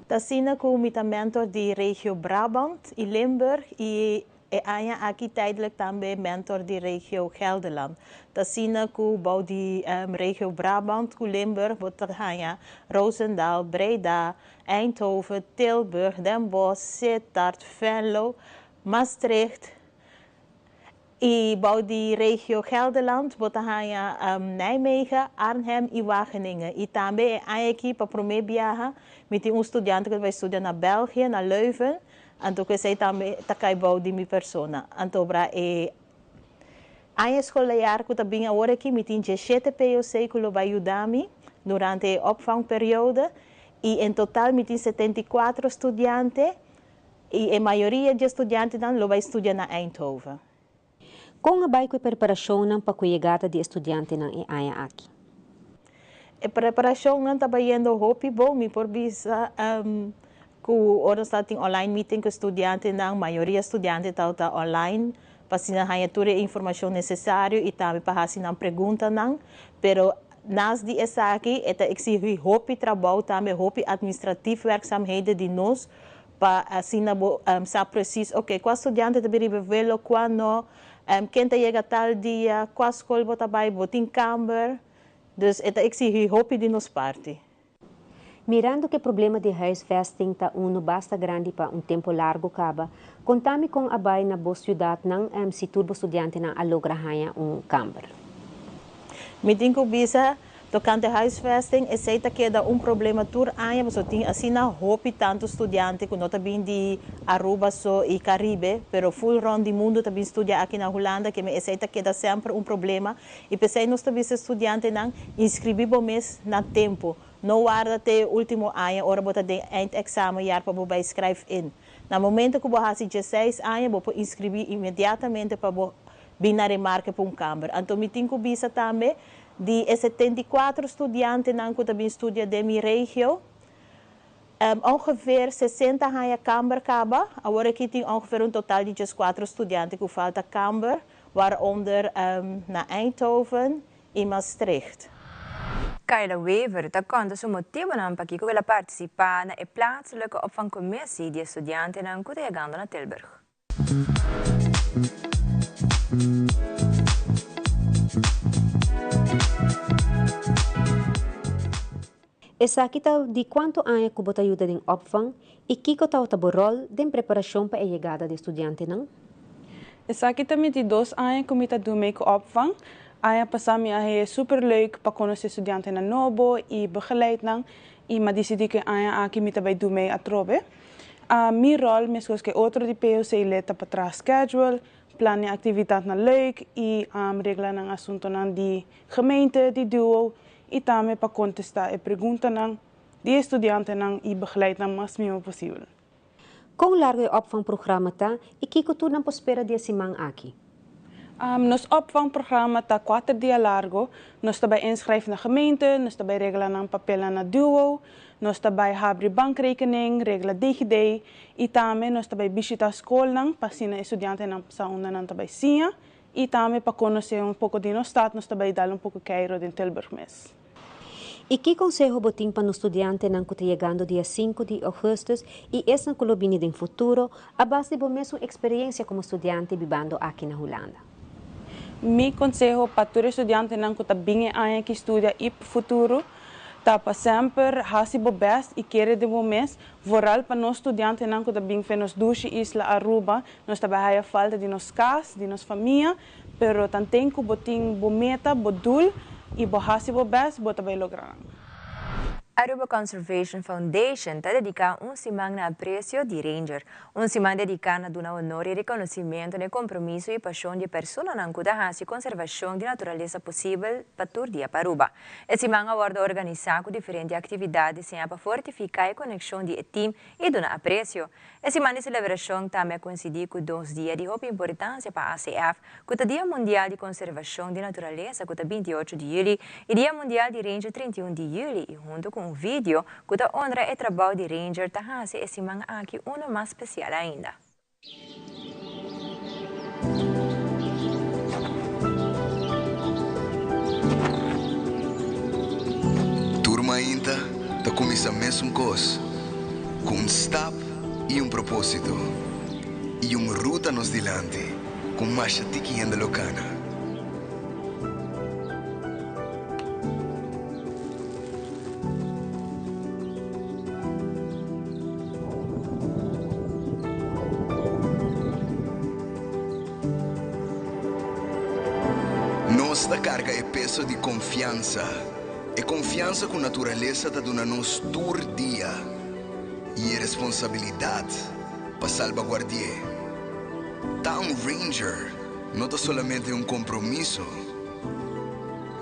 Ta asina ku mi ta mentor di regio Brabant i Limburg i e aña aki tijdelijk tambe mentor di regio Gelderland. Ta asina ku bou di regio Brabant ku Limburg bo ta haña Roosendaal, Breda, Eindhoven, Tilburg, Den Bosch, Sittard, Venlo, Maastricht, I bou di regio Gelderland bo ta haña Nijmegen, Arnhem i Wageningen. I tambe e aña aki pa promé biaha mi tin un studiante ku ta bai studia na België, na Leuven, anto ku esei tambe ta kai bou di mi persona. Anto bra e aña eskolaar ku ta bin awor aki mi tin diesshete POC ku lo bai yuda mi durante e opvangperiode i en total mi tin 74 studiante. I e mayoria dje studiantenan lo bai studia na Eindhoven. Kon a bai ku e preparashonnan pa ku e yegada di e studiantenan e aña aki? E preparashonnan ta bayendo hopi bon. Mi por bisa ku ora nos ta tin online meeting ku e studiantenan, mayoria studiante tabata online pa asina haña tur e informashon nesesario i tambe pa hasi nan preguntanan. Pero nas di esaki e ta eksigi hopi trabou tambe, hopi administratief werkzaamheden di nos Pa asina bo sa precies, ok, cua studiante ta bin riba e vuelo, cua no, ken ta yega tal dia, cua scol bo ta bay, bo tin camber. Dus e ta exigi hopi di nos parti. Mirando cu e problema di huisvesting ta uno basta grandi pa un tempo largo caba, conta mi con a bay na bo ciudadnan si tur bo studiantenan a logra haña un camber. Mi tin cu bisa Tokante huisvesting, esei ta keda un problema tur aña pasobra tin asina hopi tantu studiante ku no ta bin di Aruba so i Karibe, pero ful rònt di mundu ta bin studia aki na Hulanda, keme esei ta keda semper un problema i p'esei nos ta bisa e studiantenan inskribí bo mes na tempu, no warda te e último aña ora bo ta den eindexamenjaar pa bo bai skrijf in. Na momento ku bo hasi dieseis aña bo por inskribí inmediatamente pa bo bin na remarke pa un kamber. Anto mi tin ku bisa tambe Di e 74 studiantenan ku ta bin studia den mi regio, ongeveer 60 haña kamber kaba. Awor aki tin ongeveer un total di 14 studiante ku falta kamber, waaronder na Eindhoven i Maastricht. Kayla Wever ta konta su motibonan pakiko el a partisipá na e plaatselijke opvangcommissie di e studiantenan ku ta yegando na Tilburg. Esaki ta di kuantu aña ku bo ta yuda den opvang i kiko tabata bo ròl den preparashon pa e yegada di e studiantenan? Esaki ta mi di dos aña ku mi ta dun mee ku opvang. Aña pasá mi a haya super leuk pa konosé studiantenan nobo i begeleid nan i mi a disidí ku e aña aki mi ta bai dun mee atrobe. Mi ròl meskos ku e otro di POC lid ta pa traha schedule, plania aktividatnan leuk i regla nan asuntonan di gemeente, di duo i tambe pa kontestá e preguntanan di e studiantenan i begeleid nan mas mihó posibel. Kon largu e opvangprograma ta i kiko tur nan por spera di e siman aki? Nos opvangprograma ta kuater dia largo. Nos ta bai inschrijf na gemeente, nos ta bai regla nan papelnan na duo, nos ta bai habri bankrekening, regla DigiD i tambe nos ta bai bishita skolnan pa asina e studiantenan sa unda nan ta bai siña i tambe pa konosé un poko di nos stad nos ta bai dal un poko keiro den Tilburg mes. I ki konseho bo tin pa nos studiantenan ku ta yegando dia sinku di ougùstùs i esnan ku lo bini den futuro a base di bo mesun eksperiensia komo studiante bibando aki na Hulanda? Mi konseho pa tur studiantenan ku ta bin e aña aki studia i futuro ta pa semper hasi bo best i kere den bo mes, vooral pa nos studiantenan ku ta bin for nos dushi isla Aruba, nos ta bai haya falta di nos kas, di nos famia, pero tanten ku bo tin bo meta, bo doel i bo hasi bo best, bo ta bai logra nan. Aruba Conservation Foundation ta dedica un siman na aprecio di Ranger. Un siman dedica na duna honor y reconocimento na e compromiso y pasion di e personanan cu ta haci conservacion di naturalesa posibel pa tur dia pa Aruba. E siman a wordo organisa cu diferente actividad diseña pa fortifica e conexion di e team y duna aprecio. E siman di celebracion tambe a coincidi cu dos dia di hopi importancia pa ACF, cu ta Dia Mundial di Conservacion di Naturalesa cu ta 28 di juli y Dia Mundial di Ranger 31 di juli y hunto cu un video cu ta honra e trabou di Ranger ta haci e siman aki uno mas special ainda. Tur mainta ta kuminsá mesun kos, ku un stap i un propósito, i un ruta nos dilanti ku masha tiki hende lo kana. Nos ta karga e peso di konfiansa, e konfiansa ku naturalesa ta duna nos tur dia i e responsabilidat pa salbaguardi'é. Ta un Ranger no ta solamente un kompromiso,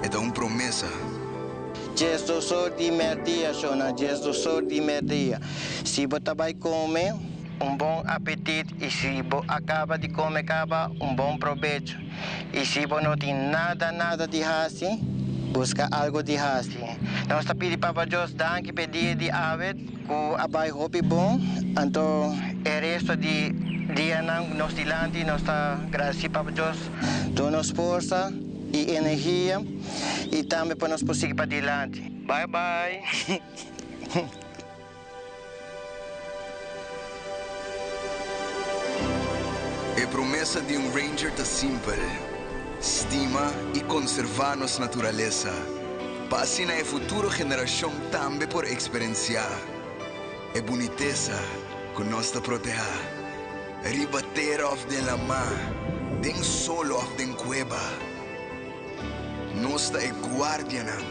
e ta un promesa. 12 or di merdia, shona, 12 or di merdia. Si bo ta bai kome, un bon apetit i si bo a kaba di kome kaba, un bon probecho. I si bo no tin nada nada di hasi, buska algu di hasi. Nos ta pidi Papa Dios danki p'e dia di awe ku a bai hopi bon, anto e resto di dianan nos dilanti nos ta gradisí Papa Dios duna nos forsa i energia i tambe pa nos por sigui padilanti. Bye bye. E promesa di un Ranger ta simpel, stima i konservá nos naturalesa, pa asina e futuro generashon tambe por eksperensiá e bunitesa ku nos ta protehá, riba tera òf den lamá, den solo òf den kueba. Nos ta e guardianan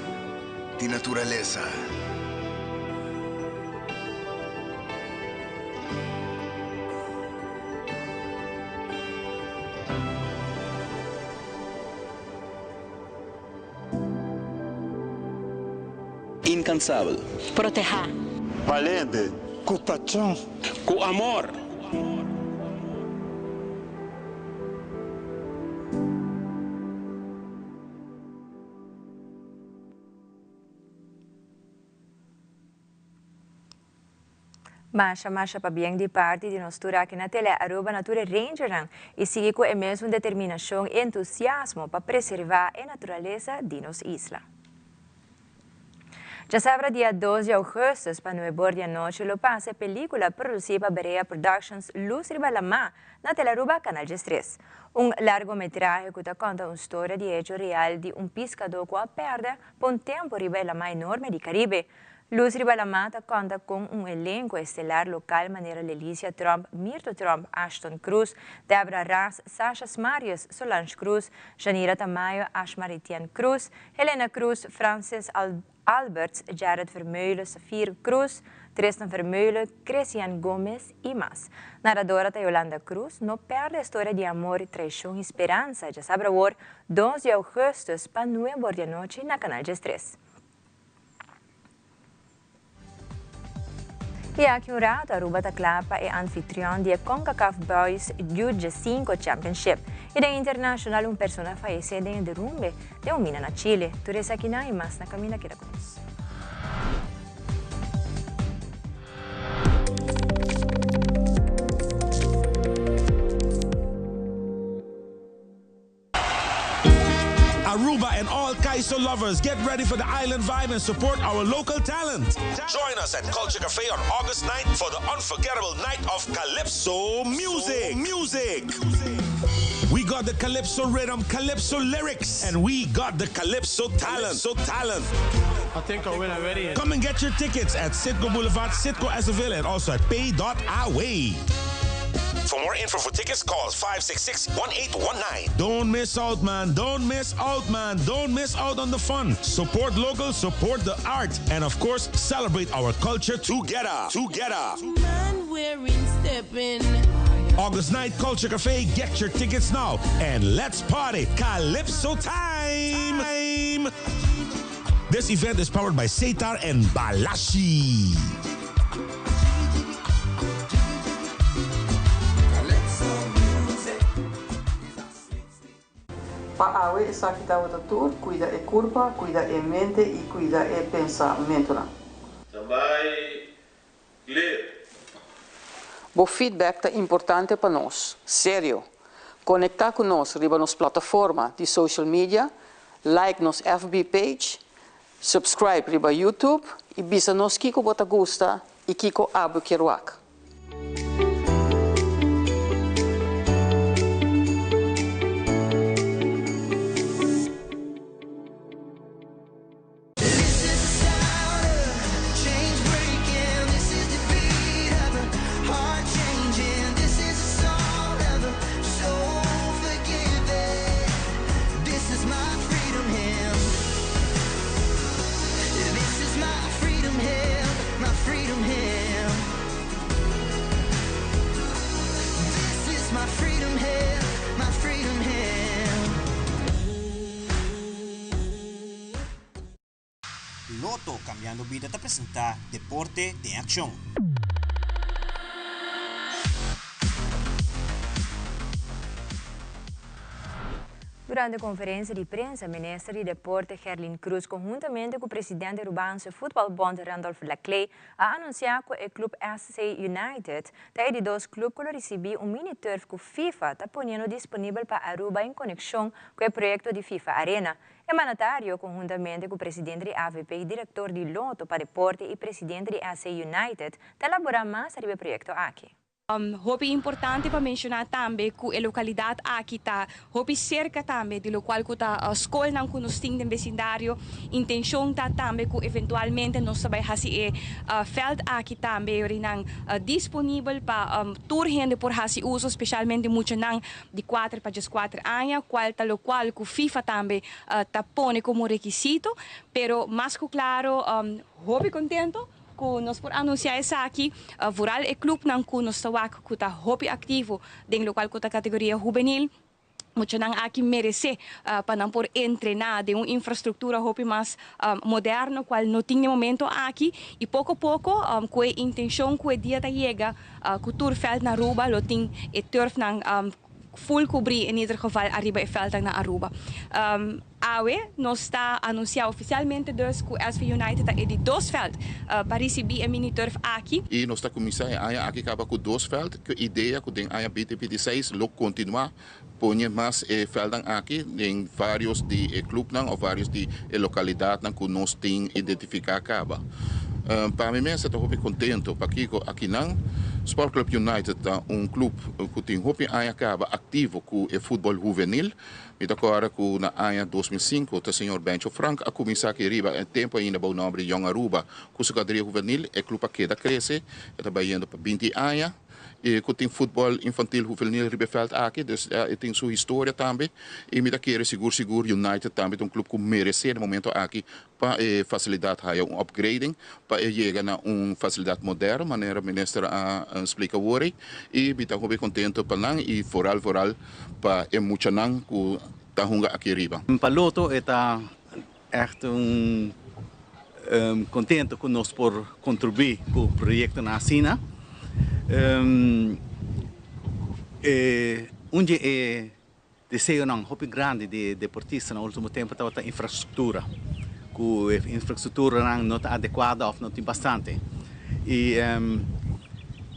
di naturalesa. Inkansabel. Protehá. Balente. Ku pashon. Ku amor. Masha masha pabien di parti di nos tur aki na Tele Aruba na tur e rangernan y sigui cu e mesun determinacion y entusiasmo pa preserva e naturalesa di nos isla. Djasabra dia dos di augustus pa nuebor di anochi lo pasa e pelicula produci pa Berea Productions Luz Riba Lamá na Tele Aruba Canal 13. Un largometrahe cu ta conta un storia di hecho real di un piscador cu a perde pa un tempo riba e lamá enorme di Caribe. Luz Riba Lamá ta conta con un elenco estelar local manera Lelicia Tromp, Mirto Tromp, Ashton Cruz, Debra Ras, Sasha Smarius, Solange Cruz, Janira Tamayo, Ashmar Etienne Cruz, Helena Cruz, Francis Alberts, Jared Vermeulen, Safir Cruz, Tristan Vermeulen, Christian Gomez y mas. Naradora ta Yolanda Cruz, no perde e storia di amor, traicion y speransa, djasabra awor, 2 di augustus pa 9 or di anochi na Canal 13. Y aki un rato Aruba ta cla pa e anfitrion di e CONCACAF Boys U15 Championship. Y den internacional un persona a fayece den e derumbe den un mina na Chile. Tur esakinan y mas na caminda keda cu nos. Aruba and all Kaiso lovers, get ready for the island vibe and support our local talent. Join us at Culture Cafe on August 9th for the unforgettable night of Calypso music. Music. We got the Calypso rhythm, Calypso lyrics, and we got the Calypso talent. So talent. I think I win already. Come and get your tickets at Citgo Boulevard, Citgo Azaville, and also at pay.away. For more info for tickets, call 566-1819. Don't miss out, man. Don't miss out, man. Don't miss out on the fun. Support local, support the art, and of course, celebrate our culture together. Together. Man wearing stepping. August 9th, Culture Cafe. Get your tickets now. And let's party. Calypso time. time. This event is powered by Setar and Balashi. Pa awe esaki tabata tur, cuida e curpa, cuida e mente y cuida e pensamentonan. Ta bai clear. Bo feedback ta importante pa nos. Serio! Conecta cu nos riba nos plataforma di social media, like nos FB page, subscribe riba YouTube y bisa nos kico bo ta gusta y kico abo kier wak. Lotto Cambiando Bida ta presenta Deporte den Accion. Durante conferencia di prensa, Minister di Deporte Gerlin Croes conhuntamente cu Presidente Arubaanse Voetbalbond Randolph Laclé a anuncia cu e club SC United ta e di dos club cu lo ricibi un mini turf cu FIFA ta poniendo disponibel pa Aruba en conexion cu e proyecto di FIFA Arena. E mandatario conhuntamente cu Presidente di avp y Director di Lotto pa Deporte y Presidente di SC United ta elabora mas ariba e proyecto aki. Hopi importante pa menciona tambe cu e localidad aki ta hopi cerca tambe di locual cu ta scolnan cu nos tin den vecindario. Intencion ta tambe cu eventualmente nos ta bay haci e veld aki tambe yorinan disponibel pa tur hende por haci uso, specialmente muchanan di cuater pa diescuater aña, cual ta locual cu FIFA tambe ta pone como requisito. Pero mas cu claro hopi contento. Ku nos por anunsiá esaki, vooral e klupnan ku nos ta wak ku ta hopi aktivo den lokual ku ta kategoria hubenil. Muchanan aki meresé pa nan por entrená den un infrastruktura hopi mas moderno kual no tin den momento aki i poko poko ku e intenshon ku e dia ta yega ku tur vèlt na Aruba lo tin e turfnan full cubri in ieder geval ariba e veldnan na Aruba. Awe nos ta anuncia oficialmente dus cu SV United ta e di dos veld pa ricibi e mini turf aki. Y nos ta cuminsa e aña aki caba cu dos veld, cu idea cu den aña 2026 lo continua pone mas e veldnan aki den varios di e clubnan of varios di e localidadnan cu nos tin identifica caba. Pa mi mes ta hopi contento pakico akinan Sport Club United ta un club cu tin hopi aña caba activo cu e futbol huvenil. Mi ta corda cu na aña 2005 ta señor Bencho Frank a cuminsa aki riba e tempo ainda bou nomber di Jong Aruba cu su categoria huvenil. E club a keda crece, e ta bayendo pa binti aña. E cu tin futbol infantil huvenil riba e veld aki, dus e tin su historia tambe. Y mi ta kere sigur sigur United tambe ta un club cu merece na momento aki pa e facilidad haya un upgrading pa e yega na un facilidad moderno manera minister a splica awor ey y mi ta hopi contento pa nan y vooral vooral pa e muchanan cu ta hunga aki riba. Pa Lotto e ta echt un contento cu nos por contribui cu proyectonan asina. E un di e Deseonan hopi grandi di e deportistanan ultimo tempo tabata infrastruktura, ku e infrastrukturanan no ta adekuado òf no tin bastante. I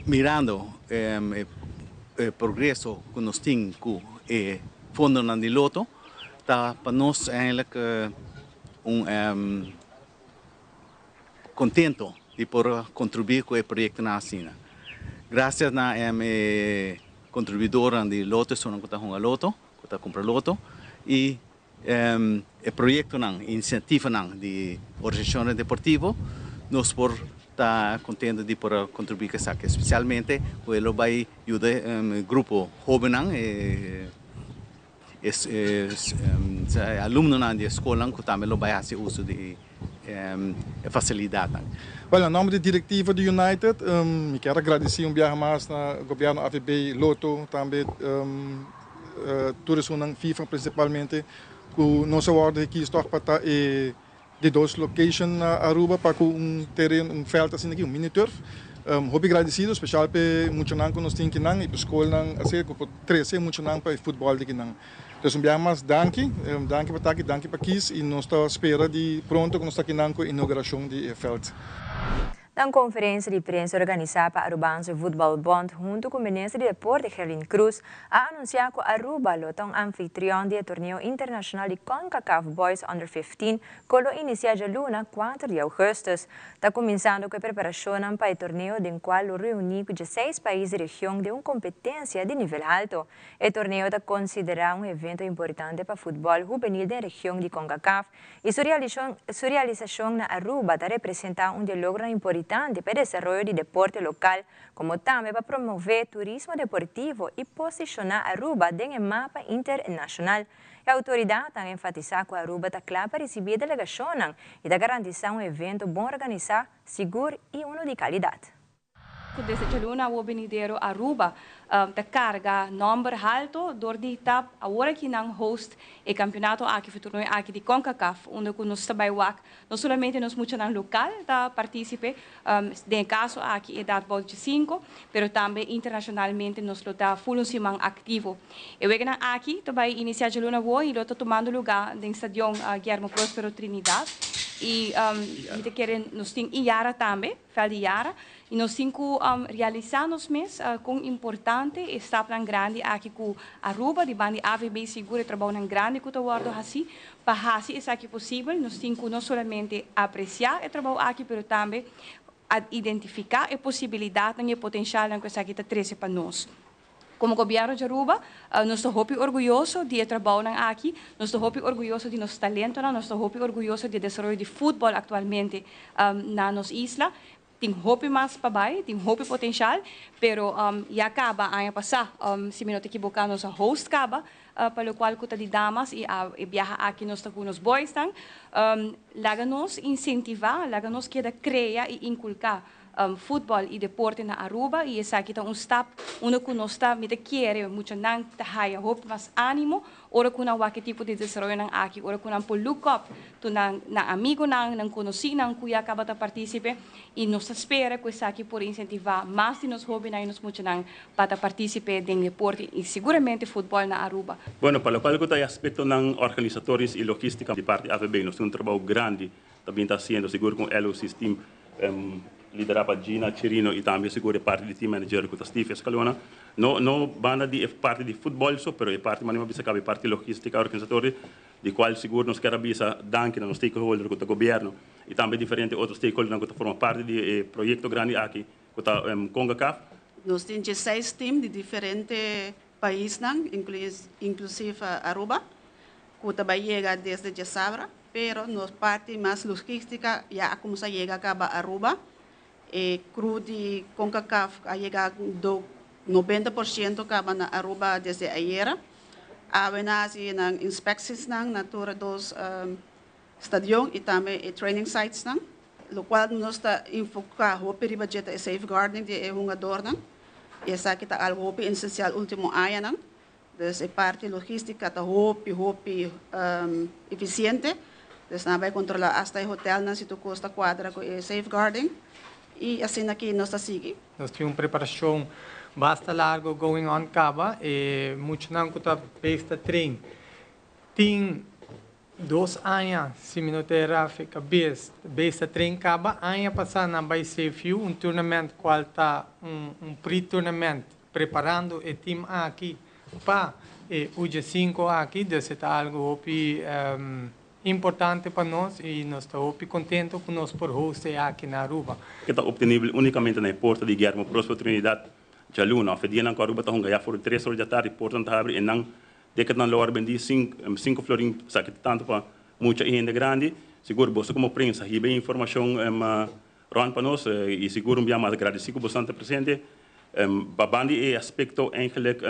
mirando e progreso ku nos tin ku e fondonan di Lotto ta pa nos eigenlijk un contento di por contribui cu e proyectonan asina. Gracias na e contribuidornan di Lotto, esunnan cu ta hunga Lotto, ku ta kumpra loto i e proyektonan, inisiativanan di organisashonnan deportivo, nos por ta kontento di por a kontribuí ku esaki, spesialmente ku e lo bai yuda e grupo hóbennan, e alumnonan di e skolnan ku tambe lo bai hasi uso di e fasilidatnan. Bueno, na nomber di directiva di United, mi kier a gradici un biaha mas na Gobierno AVB, Lotto, tambe tur esunnan, FIFA principalmente, cu nos a wordo hekis toch pa ta e di dos location na Aruba pa cu un tereno, un veld asina aki, un mini turf. Hopi gradicido, special p'e muchanan cu nos tin kinan y p'e scolnan acerca cu por trece e muchanan pa e futbol di kinan. Dus un biaha mas danki, danki pa ta aki, danki pa kies y nos ta spera di pronto cu nos ta kinan cu inauguracion di e veld. Na un conferencia di prensa organisa pa Arubaanse Voetbal Bond hunto cu Minister di Deporte Gerlin Croes a anuncia cu Aruba lo ta un anfitrion di e torneo internacional di Concacaf Boys Under 15 cu lo inicia djaluna kuater di augustus. Ta cuminsando cu e preparacionnan pa e torneo den cual lo reuni cu dieseis pais di region den un competencia di nivel halto. E torneo ta konsiderá un evento importante pa futbòl hubenil den region di Concacaf i su su realisashon na Aruba ta representá un di e logronan importante pa e desaroyo di deporte lokal komo tambe pa promové turismo deportivo i posishoná Aruba den e mapa internashonal. E outoridatnan a enfatisá ku Aruba ta kla pa risibí e delegashonnan i ta garantisá un evento bon organisá, sigur i unu di kalidat. Cu desde djaluna awor benidero Aruba ta carga nomber halto door di ta awor aki nan host e campeonato aki of e torneo aki di Concacaf unda cu nos ta bay wak no solamente nos muchanan local ta participe den e caso aki edad bou di cinco pero tambe internacionalmente nos lo ta full un siman activo. E weganan aki ta bay inicia djaluna awor y lo ta tumando lugar den stadion Guillermo Prospero Trinidad y mi ta kere nos tin Iyara tambe. Veld di Yara, y nos tin cu realisa nos mes con importante e stapnan grandi aki cu Aruba, di banda di AVB sigur e trabounan grandi cu ta wordo haci pa haci esaki posibel. Nos tin cu no solamente aprecia e trabou aki pero tambe identifica e posibilidadnan y e potencialnan cu esaki ta trece pa nos. Como Gobierno di Aruba, nos ta hopi orguyoso di e trabounan aki, nos ta hopi orguyoso di nos talentonan, nos ta hopi orguyoso di e desaroyo di futbol actualmente na nos isla. Tin hopi mas pa bay, tin hopi potencial, pero ya caba aña pasa, si mi no ta ekiboca, nos a host caba pa locual cu ta di damas y e biaha aki nos ta cu nos boysnan. Laga nos incentiva, laga nos keda crea y inculca futbol y deporte na Aruba y esaki ta un stap unda cu nos ta mi ta kere muchanan ta haya hopi mas animo ora cu nan wak e tipo di desaroyonan aki, ora cu nan por look up to nan nan amigonan, nan conocinan cu ya caba ta participe y nos ta spera cu esaki por incentiva mas di nos hobennan y nos muchanan pa ta participe den deporte y seguramente futbol na Aruba. Bueno, pa locual cu ta e aspectonan organisatorios y logistica di parti AVB nos tin un trabao grandi ta bin ta haciendo sigur cu LOC team lidera pa Gina Chirino y tambe sigur e parti di team manager cu ta Steve Escalona. No no banda di e parti di futbol so pero e parti manera mi a bisa caba e parti logistica organisatorio di cual sigur nos kier a bisa danki na nos stakeholder cu ta gobierno y tambe diferente otro stakeholdernan cu ta forma parti di e proyecto grandi aki cu ta Concacaf. Nos tin diesseis team di diferente paisnan inclusive Aruba cu ta bay yega desde diasabra. Pero nos parti mas logistica ya a cuminsa yega caba Aruba. E crew di Concacaf a yega do 90% caba na Aruba desde ayera. Awe nan a haci nan inspectiesnan na tur e dos stadion y tambe e training sitesnan. Locual nos ta enfoca hopi riba dje ta e safeguarding di e hungadornan y esaki ta algo hopi esencial ultimo añanan. Dus e parti logistica ta hopi hopi eficiente. Dus nan a bay controla hasta e hotelnan si tur cos ta cuadra cu e safeguarding y asina aki nos ta sigui. Nos tin un preparacion basta largo going on caba. E muchanan cu ta bezig ta train tin dos aña, si mi no ta era fe cabes, bezig ta train caba. Aña pasa nan bay CFU, un tournament cual ta un pre-tournament preparando e team aki pa e U15 aki, dus e ta algo hopi importante pa nos y nos ta hopi contento cu nos por host e aki na Aruba. Ke ta obtenibel unicamente na e porta di Guillermo Prospero Trinidad djaluna of e dianan cu Aruba ta hunga ya for di tres or di atardi portanan ta habri e nan. Ticketnan lo wòrdu bendí sinku florin, esaki ta tantu pa mucha i hende grandi. Sigur boso komo prensa hiba e informashon rònt pa nos i sigur un bia mas gradisí ku boso ta presente. Pa banda di e aspekto eigenlik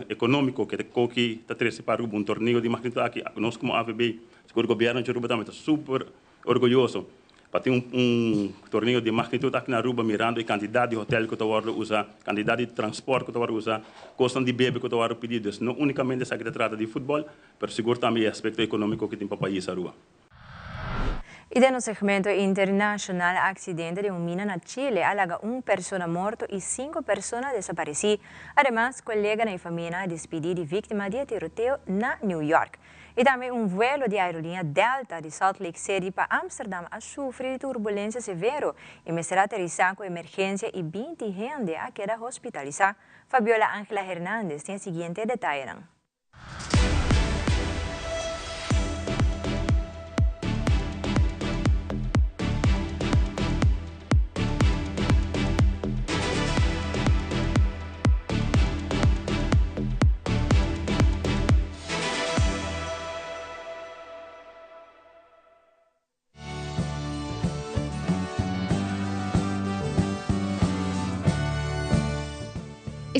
ekonómiko ke ta koki ta trese pa Aruba un torneo di magnitud aki, nos komo AVB, sigur gobièrnu di Aruba tambe ta super orguyoso pa tin un torneo di magnitud aki na Aruba mirando e kantidat di hotel ku ta wòrdu usa, kantidat di transpòrt ku ta wòrdu usa, kosnan di bebe ku ta wòrdu pidi. Dus no únikamente esaki ta trata di futbòl, pero sigur tambe e aspekto ekonómiko ku tin pa pais Aruba. I den un segmento internashonal, aksidente di un mina na Chile a laga un persona morto i sinku persona desaparesí. Ademas, koleganan i famianan a dispidí di víktima di e tiroteo na New York. I tambe un vuelo di aerolínea Delta di Salt Lake City pa Amsterdam a sufri di turbulensia severo i mester a aterisá ku emergensia i 20 hende a keda hospitalisá. Fabiola Angela Hernandez tin e siguiente detayenan.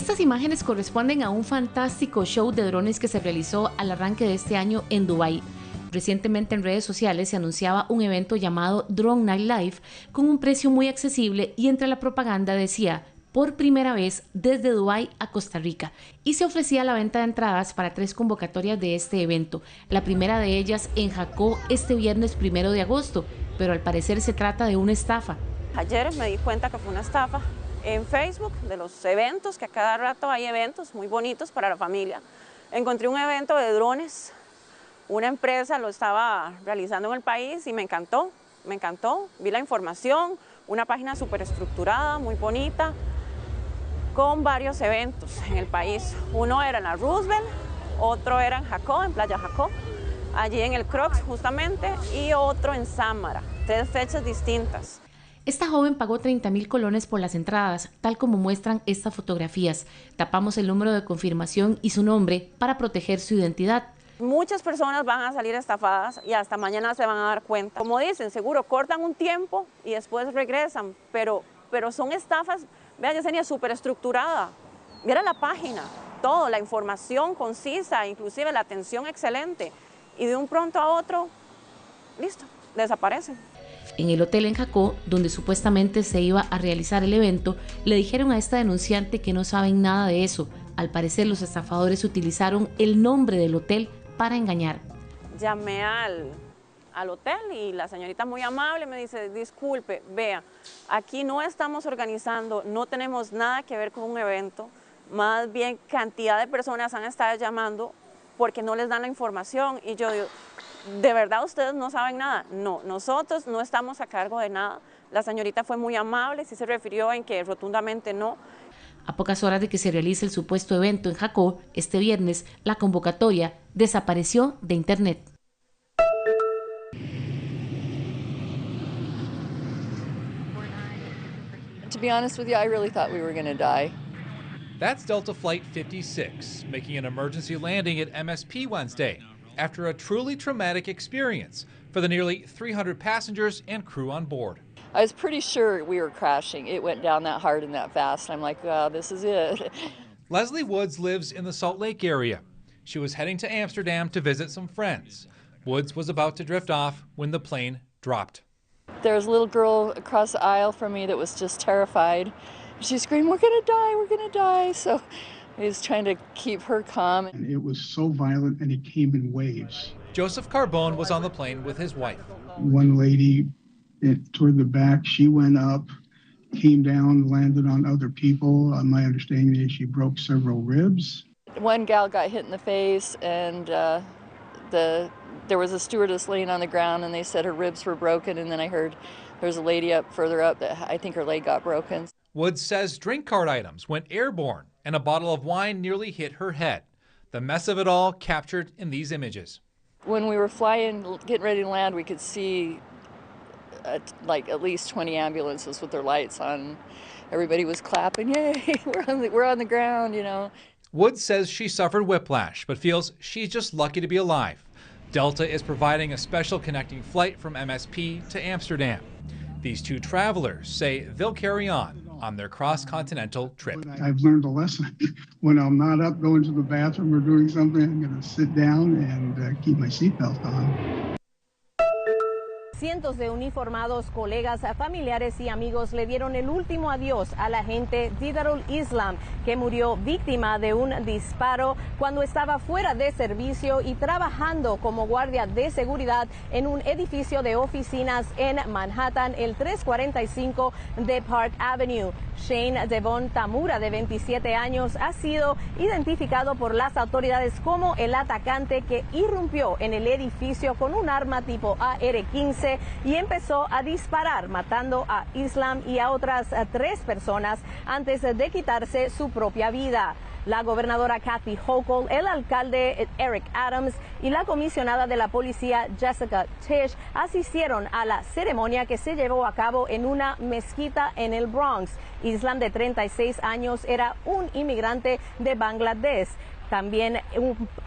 Estas imágenes corresponden a un fantástico show de drones que se realizó al arranque de este año en Dubái. Recientemente en redes sociales se anunciaba un evento llamado Drone Night Live con un precio muy accesible y entre la propaganda decía por primera vez desde Dubái a Costa Rica y se ofrecía la venta de entradas para tres convocatorias de este evento. La primera de ellas en Jacó este viernes primero de agosto, pero al parecer se trata de una estafa. Ayer me di cuenta que fue una estafa en Facebook de los eventos, que a cada rato hay eventos muy bonitos para la familia. Encontré un evento de drones, una empresa lo estaba realizando en el país y me encantó, me encantó. Vi la información, una página súper estructurada, muy bonita, con varios eventos en el país. Uno era en la Roosevelt, otro era en Jacó, en Playa Jacó, allí en el Crocs justamente, y otro en Sámara, tres fechas distintas. Esta joven pagó 30 mil colones por las entradas, tal como muestran estas fotografías. Tapamos el número de confirmación y su nombre para proteger su identidad. Muchas personas van a salir estafadas y hasta mañana se van a dar cuenta. Como dicen, seguro cortan un tiempo y después regresan, pero, pero son estafas, vean, Yesenia, súper estructurada. Mira la página, todo, la información concisa, inclusive la atención excelente. Y de un pronto a otro, listo, desaparecen. En el hotel en Jacó, donde supuestamente se iba a realizar el evento, le dijeron a esta denunciante que no saben nada de eso. Al parecer, los estafadores utilizaron el nombre del hotel para engañar. Llamé al, al hotel y la señorita muy amable me dice, disculpe, vea, aquí no estamos organizando, no tenemos nada que ver con un evento, más bien cantidad de personas han estado llamando porque no les dan la información y yo digo, ¿de verdad ustedes no saben nada? No, nosotros no estamos a cargo de nada. La señorita fue muy amable, sí se refirió en que rotundamente no. A pocas horas de que se realice el supuesto evento en Jacó, este viernes, la convocatoria desapareció de internet. To be honest with you, I really thought we were going to die. That's Delta Flight 56 making an emergency landing at MSP Wednesday after a truly traumatic experience for the nearly 300 passengers and crew on board. I was pretty sure we were crashing. It went down that hard and that fast. I'm like, oh, this is it. Leslie Woods lives in the Salt Lake area. She was heading to Amsterdam to visit some friends. Woods was about to drift off when the plane dropped. There was a little girl across the aisle from me that was just terrified. She screamed, We're going to die, we're going to die. So I was trying to keep her calm. And it was so violent and it came in waves. Joseph Carbone was on the plane with his wife. One lady it, toward the back, she went up, came down, landed on other people. Uh, my understanding is she broke several ribs. One gal got hit in the face, and uh, the there was a stewardess laying on the ground, and they said her ribs were broken. And then I heard there was a lady up further up that I think her leg got broken. Woods says drink cart items went airborne and a bottle of wine nearly hit her head. The mess of it all captured in these images. When we were flying, getting ready to land, we could see uh, like at least 20 ambulances with their lights on. Everybody was clapping, yay, we're on the, we're on the ground, you know. Woods says she suffered whiplash, but feels she's just lucky to be alive. Delta is providing a special connecting flight from MSP to Amsterdam. These two travelers say they'll carry on on their cross continental trip. I've learned a lesson. When I'm not up going to the bathroom or doing something, I'm going to sit down and uh, keep my seatbelt on. Cientos de uniformados, colegas, familiares y amigos le dieron el último adiós al agente Didarul Islam, que murió víctima de un disparo cuando estaba fuera de servicio y trabajando como guardia de seguridad en un edificio de oficinas en Manhattan, el 345 de Park Avenue. Shane Devon Tamura, de 27 años, ha sido identificado por las autoridades como el atacante que irrumpió en el edificio con un arma tipo AR-15 y empezó a disparar, matando a Islam y a otras eh, tres personas antes de quitarse su propia vida. La gobernadora Kathy Hochul, el alcalde Eric Adams y la comisionada de la policía Jessica Tisch asistieron a la ceremonia que se llevó a cabo en una mezquita en el Bronx. Islam, de 36 años, era un inmigrante de Bangladesh también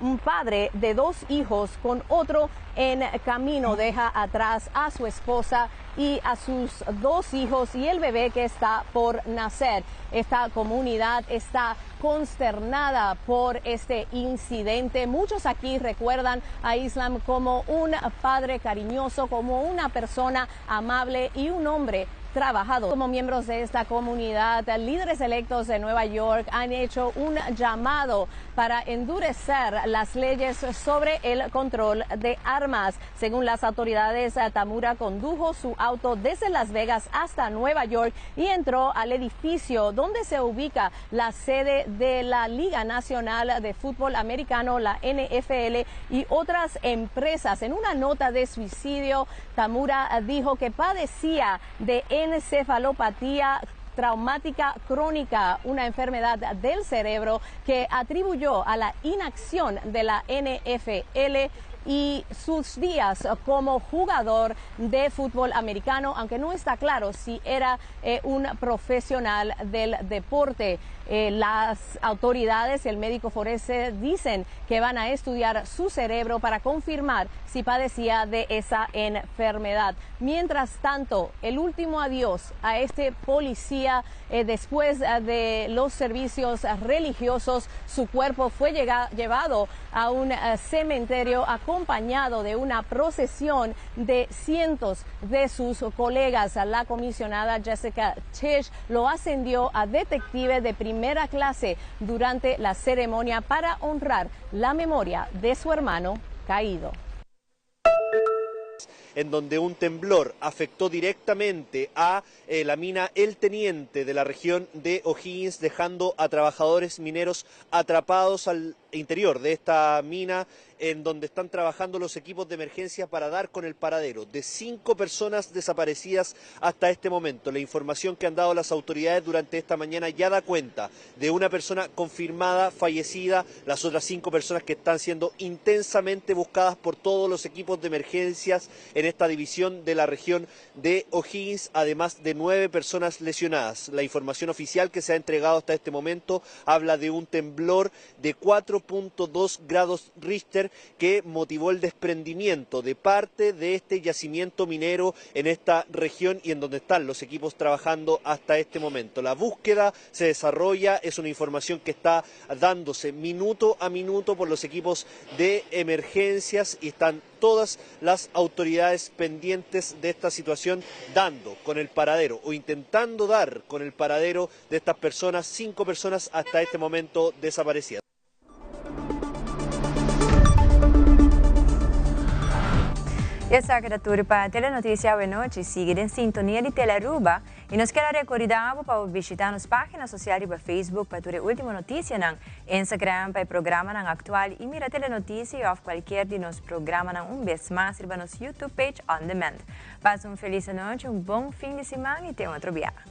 un, padre de dos hijos con otro en camino. Deja atrás a su esposa y a sus dos hijos y el bebé que está por nacer. Esta comunidad está consternada por este incidente. Muchos aquí recuerdan a Islam como un padre cariñoso, como una persona amable y un hombre trabajado. Como miembros de esta comunidad, líderes electos de Nueva York han hecho un llamado para endurecer las leyes sobre el control de armas. Según las autoridades, Tamura condujo su auto desde Las Vegas hasta Nueva York y entró al edificio donde se ubica la sede de la Liga Nacional de Fútbol Americano, la NFL, y otras empresas. En una nota de suicidio, Tamura dijo que padecía de encefalopatía traumática crónica, una enfermedad del cerebro que atribuyó a la inacción de la NFL y sus días como jugador de fútbol americano, aunque no está claro si era eh, un profesional del deporte. Eh, las autoridades y el médico forense dicen que van a estudiar su cerebro para confirmar si padecía de esa enfermedad. Mientras tanto, el último adiós a este policía eh, después de los servicios religiosos, su cuerpo fue llevado a un cementerio acompañado de una procesión de cientos de sus colegas. La comisionada Jessica Tisch lo ascendió a detective de primera clase durante la ceremonia para honrar la memoria de su hermano caído en donde un temblor afectó directamente a eh, la mina El Teniente de la región de O'Higgins, dejando a trabajadores mineros atrapados al interior de esta mina en donde están trabajando los equipos de emergencia para dar con el paradero de cinco personas desaparecidas hasta este momento. La información que han dado las autoridades durante esta mañana ya da cuenta de una persona confirmada fallecida, las otras cinco personas que están siendo intensamente buscadas por todos los equipos de emergencias en esta división de la región de O'Higgins, además de nueve personas lesionadas. La información oficial que se ha entregado hasta este momento habla de un temblor de 4.2 grados Richter que motivó el desprendimiento de parte de este yacimiento minero en esta región y en donde están los equipos trabajando hasta este momento. La búsqueda se desarrolla, es una información que está dándose minuto a minuto por los equipos de emergencias y están todas las autoridades pendientes de esta situación dando con el paradero o intentando dar con el paradero de estas personas, cinco personas hasta este momento desaparecidas. Esaki ta tur pa Telenoticia awenochi. Sigui den sintonia di Telearuba y nos kier a recorda bo pa bo bishita nos pagina social riba Facebook pa tur e ultimo noticianan, Instagram pa e programanan actual y mira Telenoticia y of cualkier di nos programanan un bes mas riba nos YouTube page on demand. Pasa un feliz anochi, un bon fin di siman y te otro biaha.